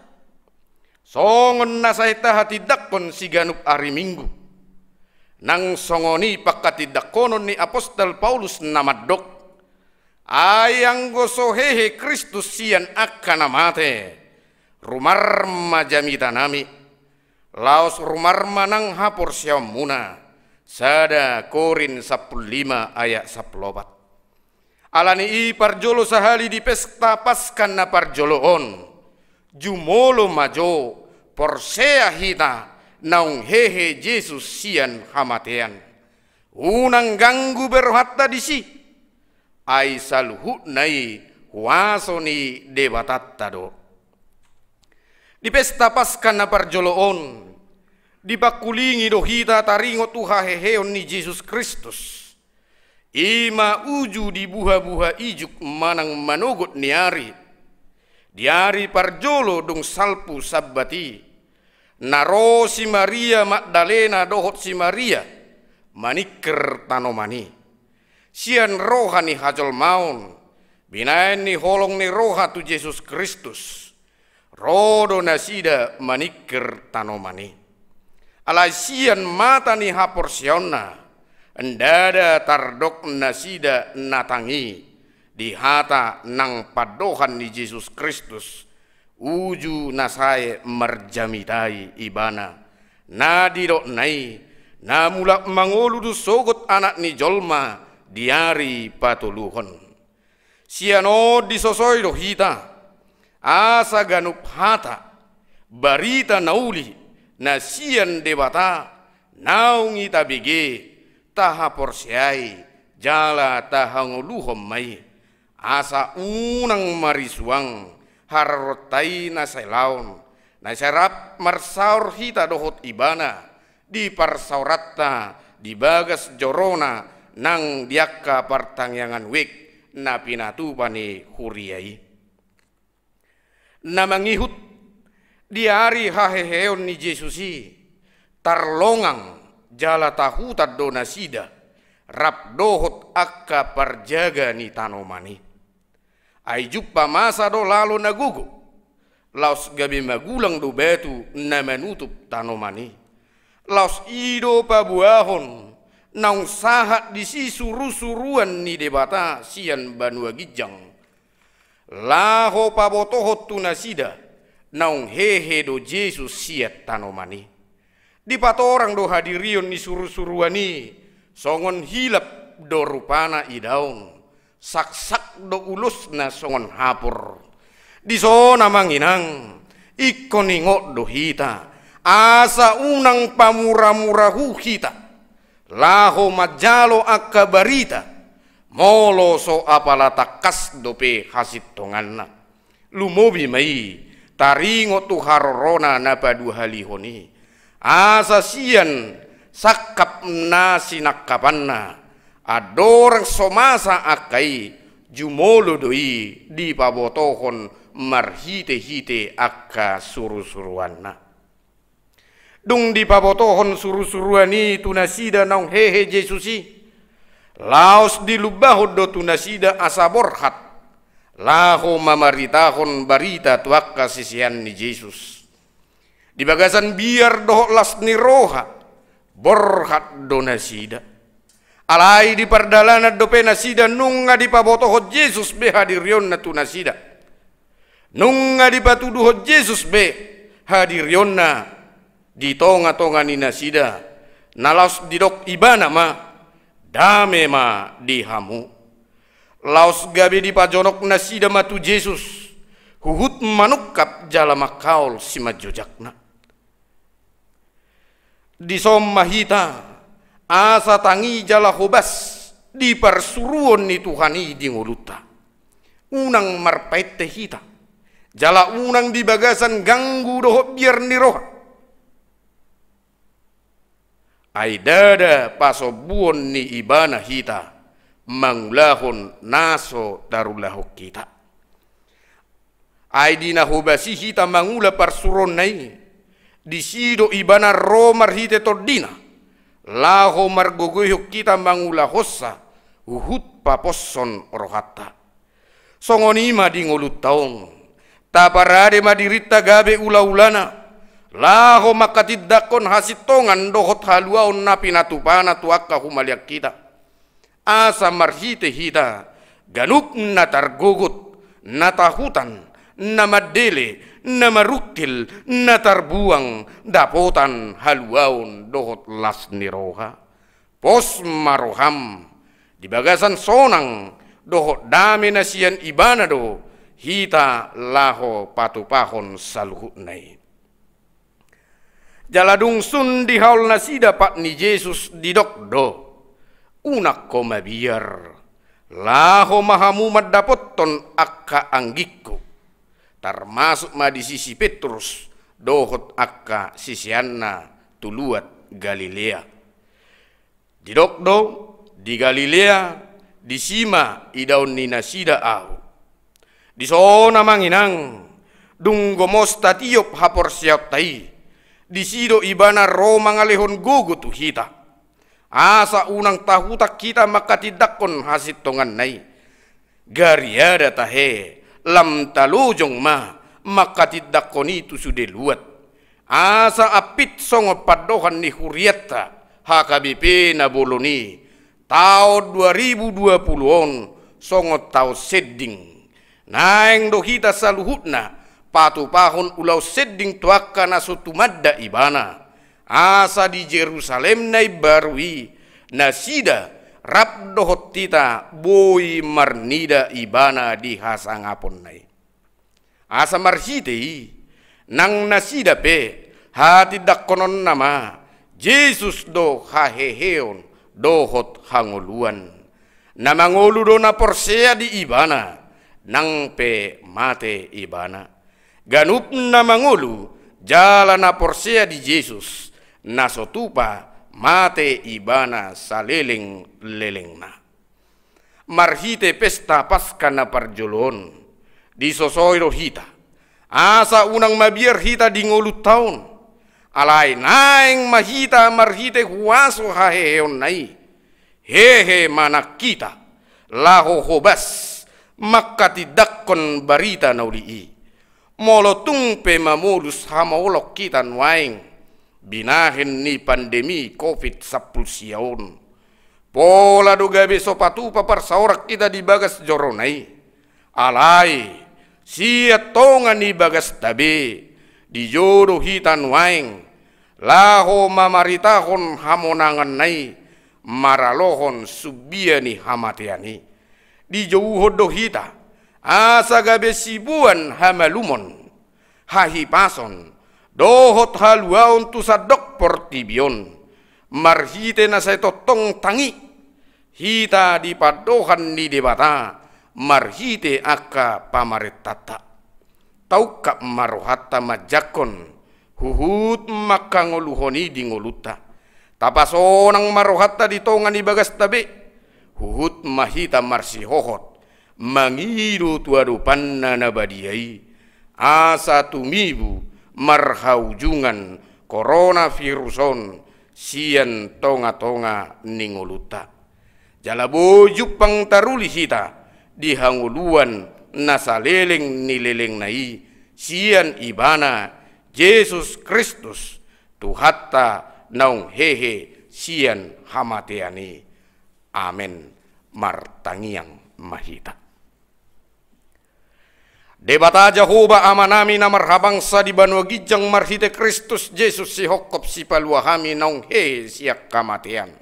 songon na sai tahatindangkon siganup ari Minggu. Nang songon i pangkatindangkonon ni apostel Paulus na mandok: Ai anggo so hehe Kristus sian angka na mate, rumar ma jamitanami, laos rumar ma nang haporseaonmuna. Sada Korint sampulu lima ayat sampulu opat. Ala ni i parjolo sahali di pesta Paska na parjolo on, jumolo ma jo porsea hita naung hehe Jesus sian hamatean. Unang ganggu be rohanta disi, ai saluhutna i huaso ni Debatanta do. Di pesta Paskah na parjolo on, dipangkulingi do hita taringot tu haheheon ni Jesus Kristus. I ma uju dibuhabuha ijuk manang manogot ni ari. Di ari parjolo dung salpu Sabbat i, na ro si Maria Magdalena dohot si Maria maningkir tanoman i. Sian roha ni hajolmaon, binaen ni holong ni roha tu Jesus Kristus, ro do nasida maningkir tanoman i. Alai sian mata ni haporseaonna, ndada tardok nasida na tang i di hata nang pandohan ni Jesus Kristus, uju na sae marjamitai Ibana, na didokna i, na mulak mangolu do sogot Anak ni jolma di ari patoluhon. Sian on disosoi do hita, asa ganup hata, barita na uli, na sian Debata, naung i tabege, tahaporseai, jala tahangoluhon ma i, asa unang marisuang haroronta i na sai laon, na sai rap marsaor hita dohot Ibana, di parsaoranta, di bagas jorona, nang di angka partangiangan wijk, na pinatupa ni huria i. Na mangihut, di ari haheheon ni Jesus i, tarlongang jala tahutan do nasida, rap dohot angka parjaga ni tanoman i. Ai jumpa masa do lalo na gogo, laos gabe magulang do batu na manutup tanoman i. Laos i do paboahon, naung sahat disi surusuruan ni Debata sian banua ginjang. Laho pabotohon tu nasida, naung hehe do Jesus sian tanoman i. Dipatorang do hadirion ni surusuruan i, songon hilap do rupana idaon, saksak do ulosna songon hapur. Dison amang inang, ingkon ingot do hita, asa unang pamuramurahu hita. Laho manjalo angka barita, molo so apala tangkas dope hasintonganna. Lumobi ma i, taringot tu harorona na paduahalihon i. Asa sian sangkap na sinangkapanna, andorang so masa angka i, jumolo do i dipabotohon marhitehite angka surusuruanna. Dung dipabotohon surusuruan i tu nasida naung hehe Jesus i, laos dilumbahon do tu nasida asa borhat, laho mamaritahon barita tu angka sisean ni Jesus. Di bagasan biar dohot las ni roha, borhat do nasida. Alai di pardalanan dope nasida nunga dipabotohon Jesus be hadirionna tu nasida. Nunga dipatuduhon Jesus be hadirionna di tongatonga ni nasida, na laos didok Ibana ma, dame ma di hamu. Laos gabe dipajonok nasida ma tu Jesus, huhut manungkap jala mangkaol simanjojakna. Dison ma hita, asa tangi jala hobas di parsuruon ni Tuhan i di ngolunta. Unang marpainte hita, jala unang di bagasan ganggu dohot biar ni roha. Ai ndada pasombuon ni Ibana hita mangulahon na so tarulahon hita. Ai di na hobas i hita mangula parsuruonna i, disi do Ibana ro marhite tondina, laho margogoihon hita mangulahonsa, huhut paposhon rohanta. Songon i ma di ngolunta on, taparade ma dirinta gabe ulaulana, laho manghatindanghon hasintongan dohot haluaon na pinatupana tu angka humaliang hita. Asa marhite hita, ganup na targogot, na tahutan, na mandele, na marungkil, na tarbuang, dapotan haluaon dohot las ni roha. Pos ma roham, di bagasan sonang dohot dame na sian Ibana do hita laho patupahon saluhutna i. Jala dung sun dihaol nasida pat ni Jesus didok do, Unang ho mabiar, laho ma hamu mandapothon angka anggingku, tarmasuk ma disi si Petrus dohot angka siseanna tu luat Galilea. Didok do, di Galilea, disi ma idaon ni nasida ahu. Dison amang inang, dung gomos tatiop haporseaonta i, disi do ibana ro mangalehon gogo tu hita. Asa unang tahutak hita manghatindanghon hasintonganna i. Gariada tahe, lam talojong ma manghatindanghon i tu sude luat. Asa ampit songon pandohan ni hurianta, H K B P na bolon i, taon dua ribu dua puluh on songon taon sending. Naeng do hita saluhutna patupahon ulaon sending tu angka na so tumanda ibana. Asa di Jerusalem na imbaru i, nasida rap dohot hita boi marnida ibana di hasangaponna i. Asa marhite i, nang nasida pe hatindangkononna ma, Jesus do haheheon dohot hangoluan. Na mangolu do na porsea di ibana, nang pe mate ibana. Ganup na mangolu jala na porsea di Jesus, na so tupa mate ibana saleleng-lelengna. Marhite pesta Paska na parjolo on, disosoi do hita, asa unang mabiar hita di ngolunta on. Alai naeng ma hita marhite huaso haheheonna i, hehe ma nang hita, laho hobas manghatindanghon barita na uli i. Molo tung pe mamolus hamolong hita nuaeng binahen ni pandemi covid sampulu sia on, pola do gabe so patupa parsaoran hita di bagas jorona i. Alai sian tonga ni bagasta be, di jo do hita nuaeng, laho mamaritahon hamonanganna i, maralohon sumbia ni hamatean i. Dijouhon do hita, asa gabe siboan hamalumon, hahipason, dohot haluaon tu sandok portibi on, marhite na sai tongtong tangi hita di pandohan ni Debata, marhite angka pamarentanta. Taungkap ma rohanta manjangkon, huhut mangkangoluhon i di ngolunta. Tapasonang ma rohanta di tonga ni bagasta be, huhut ma hita marsihohot, mangido tu adopanna na badia i, asa tumibu marhaujungan coronavirus on sian tonga-tonga ni ngolunta. Jala boi jumpang taruli hita di hangoluan na saleleng ni lelengna i, sian ibana Jesus Kristus, Tuhanta naung hehe sian hamatean i. Amen. Martangiang ma hita. Debata Jahowa Amanami na marhabangsa di banua ginjang, marhite Kristus Jesus sihophop sipalua hami naung hehe sian hamatean,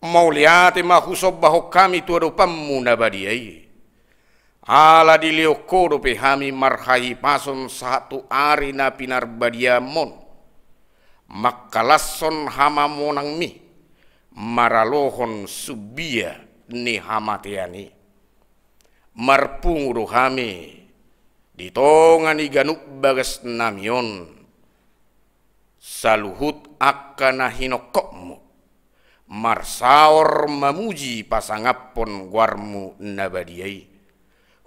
mauliate ma husombahon hami tu adopanmu na badia i. Ala dilehon Ho dope hami marhahipason sahat tu ari na pinarbadiaonmon, mangkalashon hamamonangmi, maralohon sumbia ni hamatean i. Marpungu do hami di tonga ni ganup bagasnami on, saluhut angka na hinongkopmu, marsaor mamuji pasangaphon goarmu na badia i,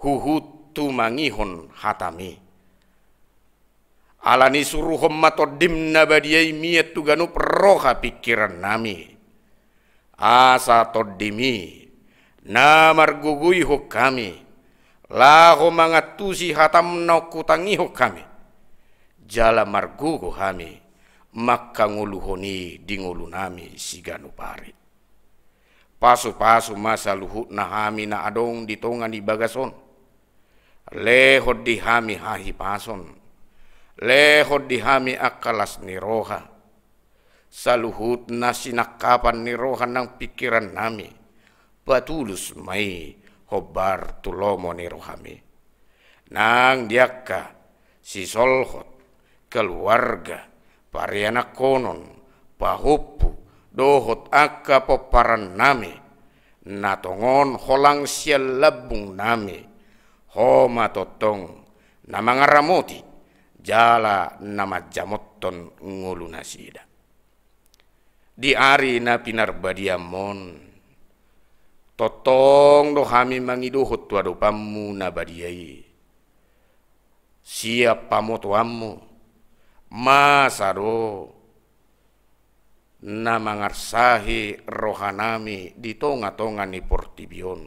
huhut tumangihon hatami. Alani suruhon ma Tondim na badia i mian tu ganup roha pingkirannami. Asa Tondimi na margogoihon hami, laho mangantusi hatam naung hutangihon hami, jala margogo hami mangkangoluhon i di ngolunami siganup ari. Pasupasu ma saluhutna hami na adong di tonga ni bagas on. Lehon di hami hahipason. Lehon di hami angka las ni roha. Saluhutna sinangkapan ni roha nang pingkirannami, patulus ma i hombar tu lomo ni rohami. Nang di angka sisolhot, keluarga, parianakhonon, pahompu, dohot angka pomparan nami, na tongon holang sian lambung nami, Ho ma tongtong na mangaramoti jala na manjamothon ngolu nasida. Di ari na pinarbadiaon on, tongtong do hami mangidohon tu adopanmu na badia i sian pamotoanmu, masa do na mangarsahi rohanami di tonga-tonga ni portibi on.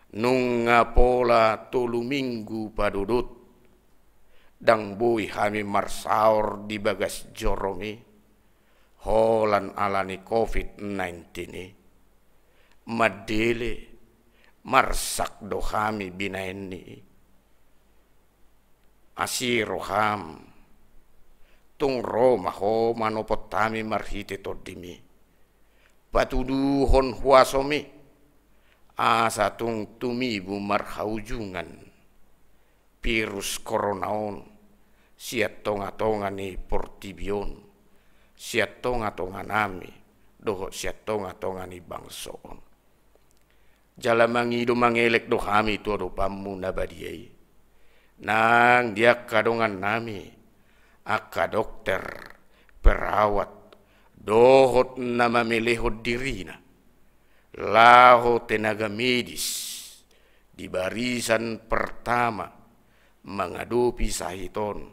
Nunga pola tolu minggu padodot ndang boi hami marsaor di bagas jorom i, holan ala ni covid nineteen i. Mandele, marsak do hami binaen ni i. Asi roham, tung ro ma Ho manopot hami marhite Tondimi, patuduhon huasomi, asa tung tumibu marhaujungan virus corona on sian tonga-tonga ni portibi on, sian tonga-tonga nami, dohot sian tonga-tonga ni bangso on. Jala mangido mangelek do hami tu adopanmu na badia i, nang di angka dongan nami, angka dokter, perawat, dohot na mamelehon dirina laho tenaga medis di barisan pertama mangadopi sahit on,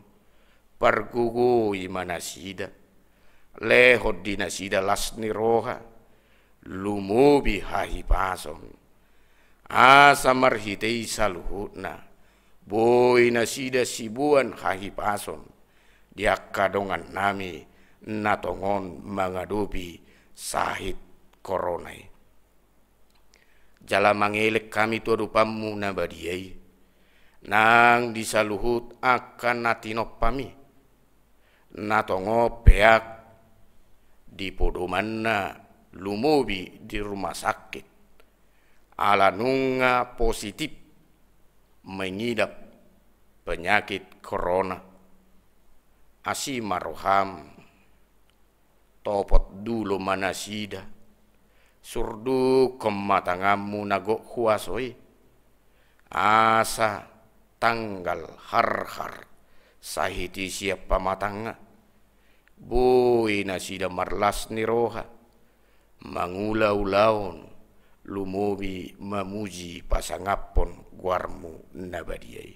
pargogoi ma nasida, lehon di nasida las ni roha, lumobi hahipason. Asa marhite i saluhutna, boi nasida siboan hahipason di angka dongan nami na tongon mangadopi sahit corona i. Jala mangelek hami tu adopanmu na badia i, nang di saluhut angka na tinompami, na tongon peak di podomanna, lumobi di rumah sakit, ala nunga positif mengidap penyakit corona. Asi ma roham, topot dulo ma nasida, surdukhon ma tanganmu na gok huaso i, asa tanggal harhar sahit i sian pamatangna, boi nasida marlas ni roha, mangula ulaon, lumobi mamuji pasangaphon goarmu na badia i.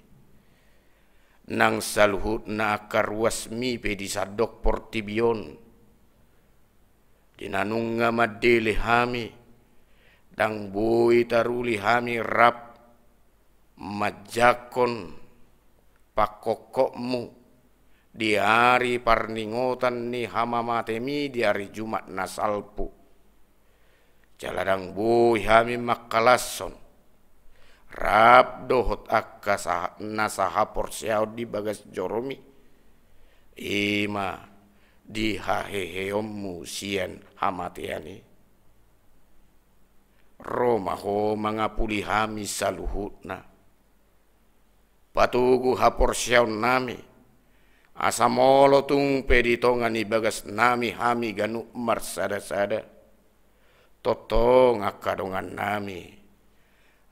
Nang saluhutna angka ruasmi pe di sandok portibi on, di na nunga mandele hami, ndang boi taruli hami rap manjangkon pangkophopmu di ari parningotan ni hamamatemi di ari Jumat na salpu. Jala ndang boi hami mangkalashon rap dohot angka sa-, na sahaporseaon di bagas jorom i, i ma di haheheonmu sian hamatean i. Ro ma Ho mangapuli hami saluhutna. Patogu haporseaonnami, asa molo tung pe di tonga ni bagasnami hami ganup marsadasada, tongtong angka dongannami,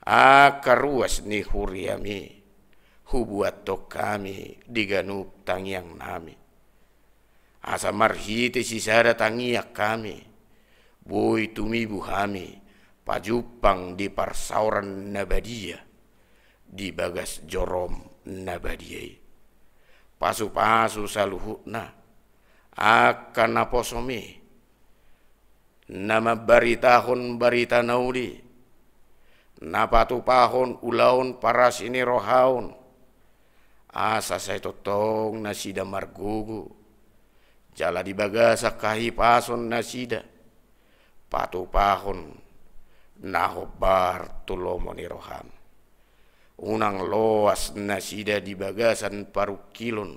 angka ruas ni huriami, hubuathon hami di ganup tangiangnami. Asa marhite sisada tangiang hami, boi tumibu hami pajumpang di parsaoran na badia di bagas jorom na badia i. Pasupasu saluhutna angka naposomi, na mambaritahon barita na uli, na patupahon ulaon parasi ni rohaon, asa sai tongtong nasida margogo, jala di bagasan hahipason nasida patupahon na hombar tu lomo ni roham. Unang loas nasida di bagasan parungkilon,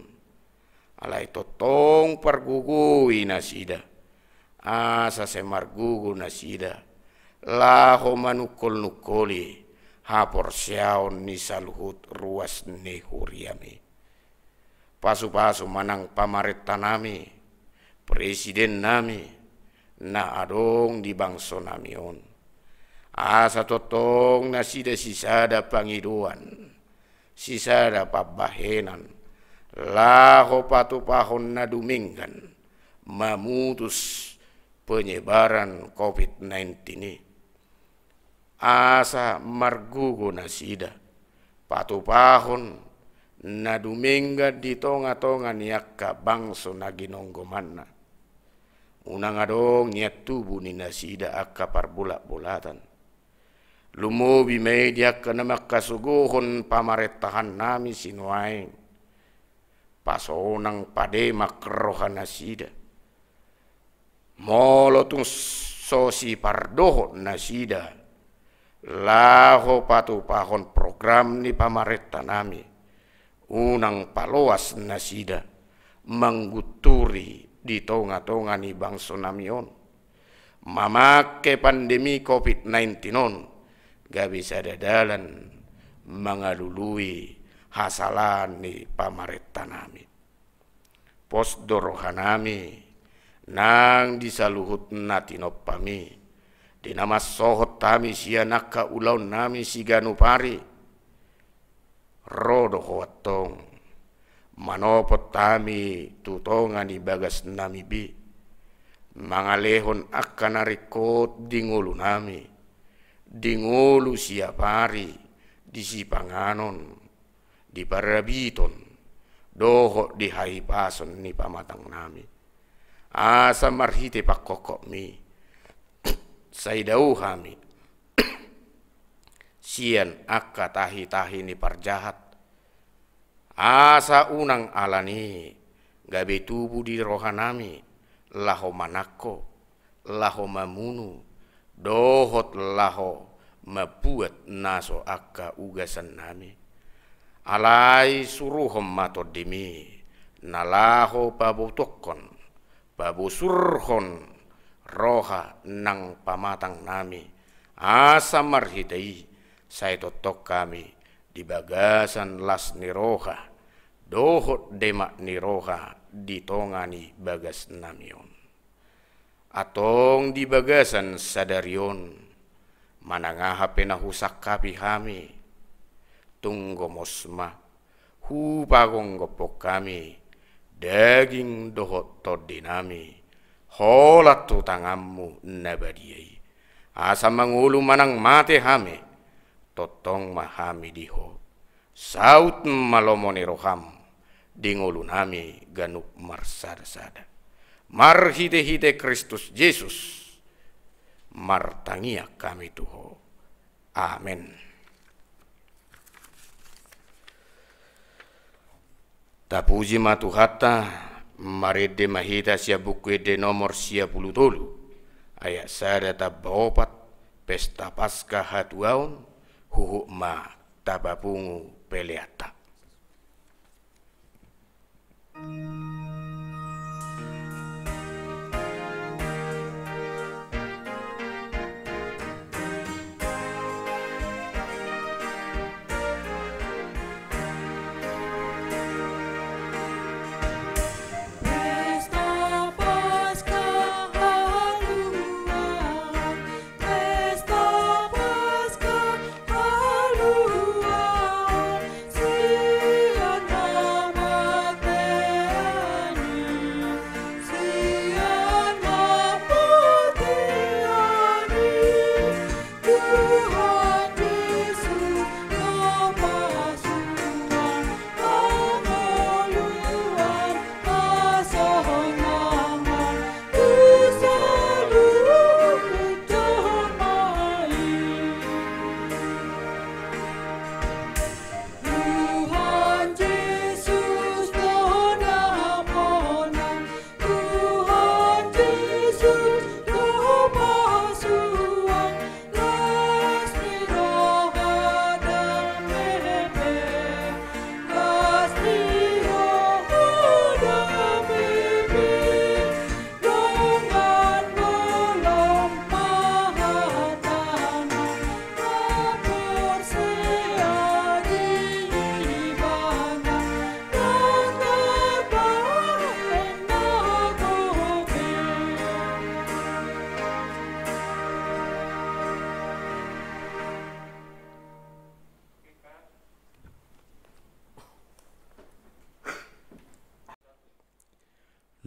alai tongtong pargogoi nasida, asa sai margogo nasida laho manungkolnungkoli haporseaon ni saluhut ruas ni huriami. Pasupasu ma nang pamarentanami, presidennami, na adong di bangso nami on. Asa tongtong nasida sisada pangidoan, sisada pambahenan, laho patupahon na dumenggan mamutus penyebaran covid nineteen i. Asa margogo nasida patupahon na dumenggan di tongatonga ni angka bangso na ginonggomanna. Unang adong nian tubu ni nasida angka parbolatbolatan. Lumobi ma i di angka na mangkasogohon pamarentahan nami sinuaeng. Pasonang pademak roha nasida. Molo tung so sipardohot nasida laho patupahon program ni pamarenta nami, unang paloas nasida manggunturi di tongatonga ni bangso nami on, mamangke pandemi covid nineteen on gabe sada dalan mangalului hasalaan ni pamarenta nami. Pos do roha nami nang di saluhut na tinompam i, di na mansohot hami sian angka ulaon nami siganup ari. Ro do Ho antong manopot hami tu tonga ni bagas nami be, mangalehon angka na ringkot di ngolu nami, di ngolu siapari, di sipanganon, di parabiton, dohot di hahipason ni pamatang nami. Asa marhite pangkophopmi sai dao hami sian angka tahitahi ni parjahat. Asa unang alani gabe tubu di roha nami laho manangko, laho mamunu, dohot laho mambuat na so angka ugasan nami. Alai suruhon ma Tondimi na laho pabotokkon, pabosurhon roha nang pamatang nami, asa marhite i sai tongtong hami di bagasan las ni roha dohot demak ni roha di tonga ni bagas nami on. Antong di bagasan sadari on, manang aha pe na husangkapi hami, tung gomos ma hupagomgophon hami daging dohot tondi nami, holan tu tanganmu na badia i. Asa mangolu manang mate hami, tongtong ma hami di Ho. Saut ma lomo ni roham di ngolu nami ganup marsadasada. Marhitehite Kristus Jesus, martangiang hami tu Ho. Amen. Tapuji ma Tuhanta, marende ma hita sian Buku Ende nomor sia pulu tolu, ayat sada tamba opat, Pesta Paskah hatuaon, huhut ma tapapungu peleanta.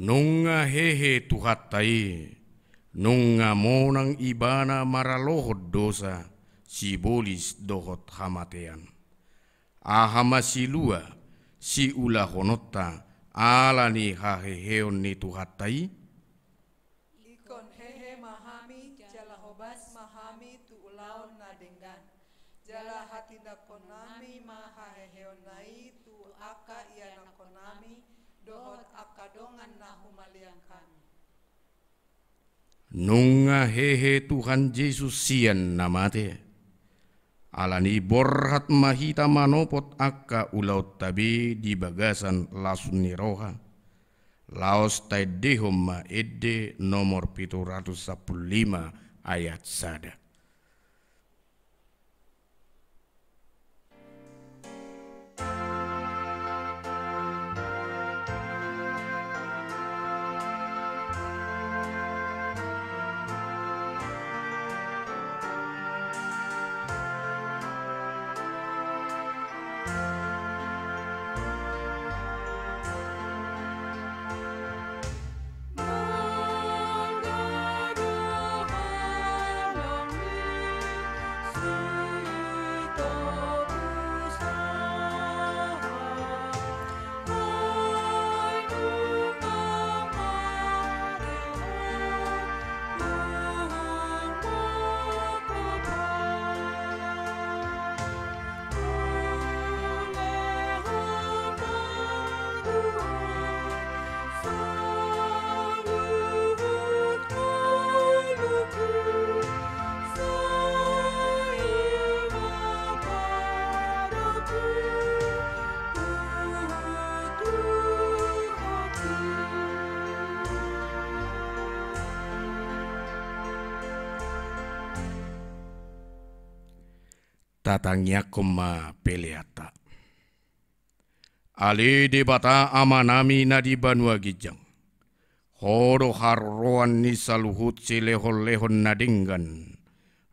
Nunga hehe Tuhanta i, nunga monang Ibana maralohon dosa, sibolis dohot hamatean. Aha ma silua siulahononta ala ni haheheon ni Tuhanta i? Ingkon hehe ma hami, jala hobas ma hami tu ulaon na denggan. Jala hatindangkonnami ma haheheonna i tu angka ianakkonnami dohot angka dongan na humaliang hami. Nunga hehe Tuhan Jesus sian na mate. Ala ni i borhat ma hita manopot angka ulaonta be di bagasan las ni roha. Laos taendehon ma ende nomor pitu ratus sampulu lima ayat sada. Tatangiangkon ma peleanta. Ale Debata Amanami na di banua ginjang, Ho do haroroan ni saluhut silehonlehon na denggan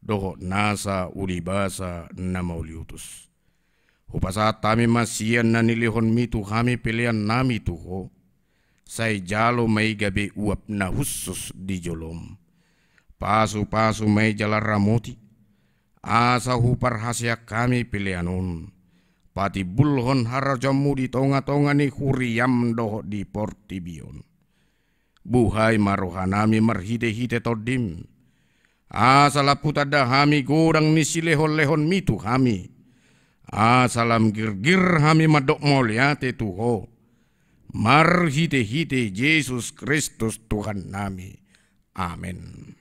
dohot nasa ulibasa na mauliutus. Hupasahat hami ma sian na nilehonmi tu hami peleannami tu Ho, sai jalo ma i gabe uap na hushus di jolom. Pasupasu ma i jala ramoti, asa huparhaseang hami pelean on, patimbulhon harajaonmu di tongatonga ni huriam dohot di portibi on. Buhai ma rohanami marhitehite Tondim, asa lam hutanda hami godang ni silehonlehonmi tu hami, asa lam girgir hami mandok mauliate tu Ho, marhitehite Jesus Kristus Tuhannami. Amen.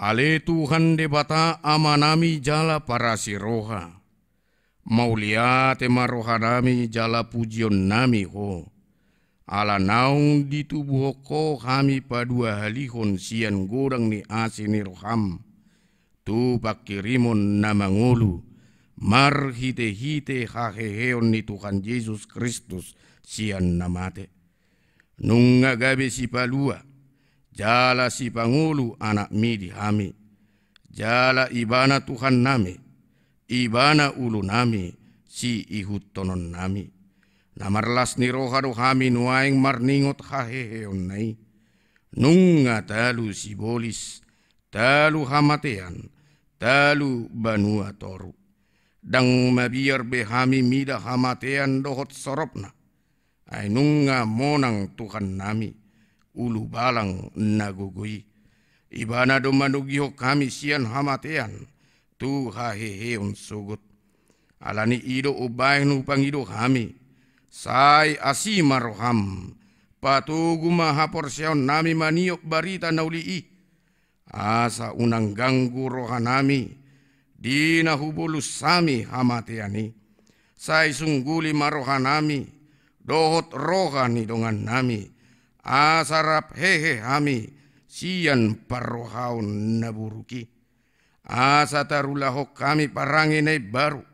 Ale Tuhan Debata Amanami jala parasi roha, mauliate ma rohanami jala pujionnami Ho, ala naung ditubuhon Ho hami paduahalihon sian godang ni asi ni roham, tu pangkirimon na mangolu, marhitehite haheheon ni Tuhan Jesus Kristus sian na mate. Nunga gabe sipalua, jala sipangolu anakmi di hami, jala Ibana Tuhannami, Ibana ulunami, siihuthononnami. Na marlas ni roha do hami nuaeng marningot haheheonna i. Nunga talu sibolis, talu hamatean, talu banua toru. Ndang mabiar be hami mida hamatean dohot soropna. Ai nunga monang Tuhannami, ulubalang na gogo i. Ibana do manogihon hami sian hamatean tu haheheon sogot. Ala ni i do umbahen hupangido hami, sai asi ma roham, patogu ma haporseaonnami maniop barita na uli i, asa unang ganggu rohanami di na hubolus hami hamatean i. Sai sungguli ma rohanami dohot roha ni dongannami, asa rap hehe hami sian parrohaon na buruk i. Asa tarulahon hami parange na imbaru,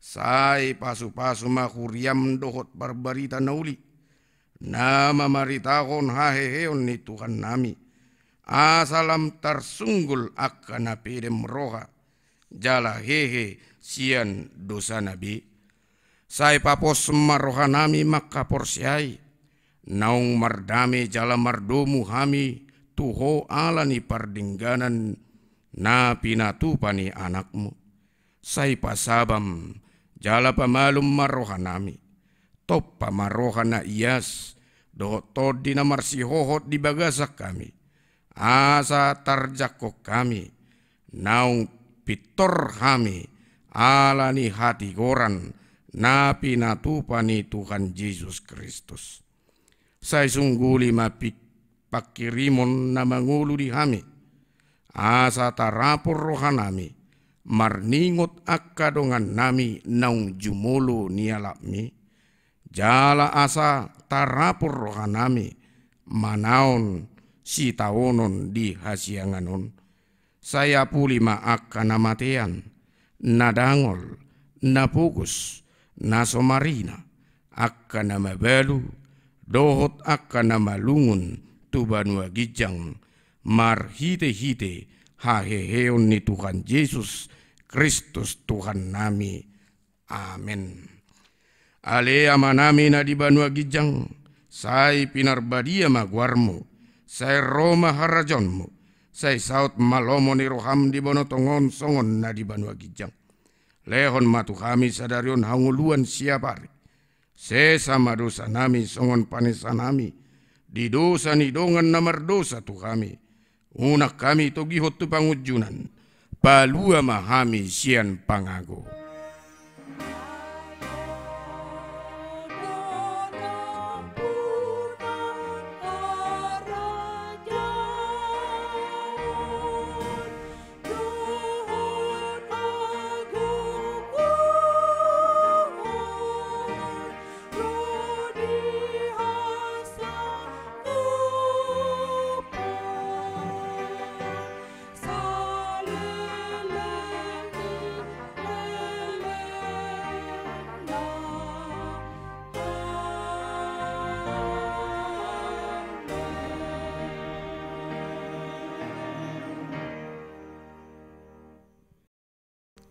sai pasupasu ma huriam dohot parbarita na uli, na mamaritahon haheheon ni Tuhannami, asa lam tarsunggul angka na pedem roha, jala hehe sian dosana be. Sai papos ma rohanami mangkaporseai, naung mardame jala mardomu hami tu Ho ala ni pardengganan na pinatupa ni Anakmu. Sai pasabam jala pamalum ma rohanami. Tompa ma roha na ias dohot tondi na marsihohot di bagasan hami, asa tarjangkon hami naung pintor hami ala ni hatigoran na pinatupa ni Tuhan Jesus Kristus. Sai sungguli ma pi-, panghirimon na mangolu di hami, asa tarapul rohanami marningot angka dongannami naung jumolo nialapmi, jala asa tarapul rohanami manaon sitaonon di hasiangan on. Sai apuli ma angka na matean, na dangol, na pogos, na so marina, angka na mabalu, dohot angka na malungun tu banua ginjang, marhitehite haheheon ni Tuhan Jesus Kristus Tuhannami. Amen. Ale Amanami na di banua ginjang, sai pinarbadia ma goarmu, sai ro ma harajaonmu, sai saut ma lomo ni roham di banua tonga on songon na di banua ginjang. Lehon ma tu hami sadari on hangoluan siapari. Sesa ma dosanami songon panesanami di dosa ni dongan na mardosa tu hami. Unang hami togihon tu pangunjunan, palua ma hami sian pangago.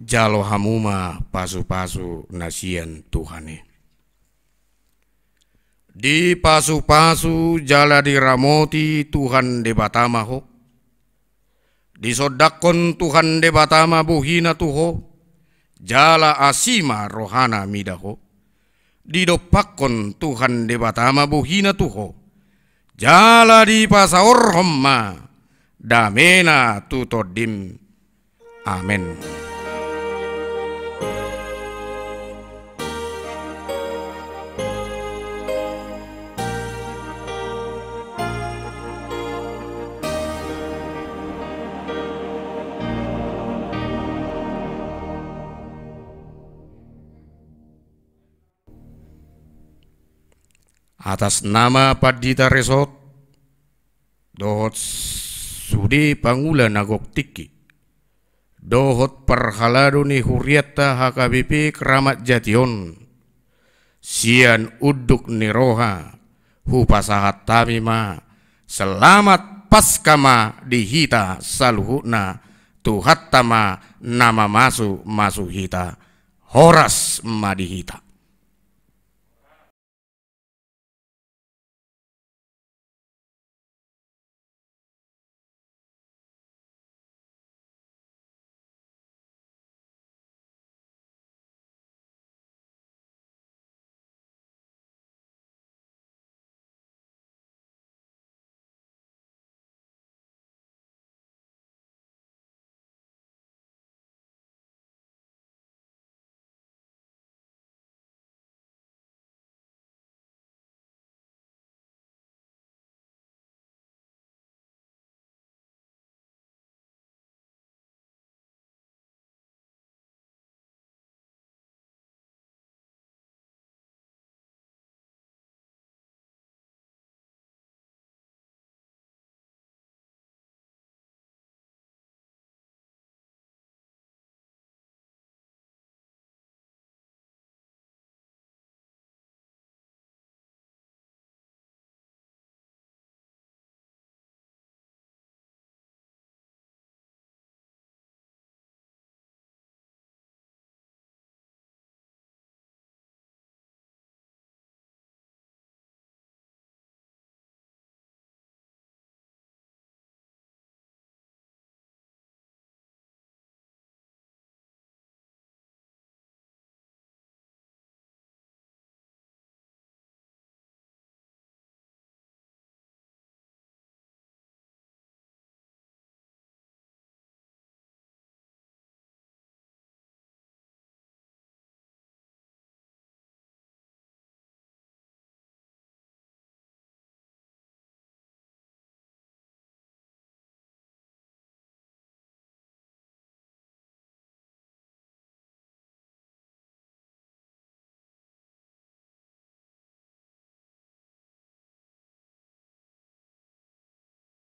Jalo hamu ma pasupasu na sian Tuhan i. Dipasupasu jala diramoti Tuhan Debata ma ho. Disondangkon Tuhan Debata ma bohina tu ho, jala asi ma rohana mida ho. Didompakkon Tuhan Debata ma bohina tu ho, jala dipasaorhon ma damena tu tondim. Amen. Atas nama pandita resort dohot sude pangula na gok tingki dohot parhalado ni hurianta H K B P Kramat Jati on, sian unduk ni roha hupasahat hami ma selamat Paska ma di hita saluhutna. Tuhanta ma na mamasumasu hita. Horas ma di hita.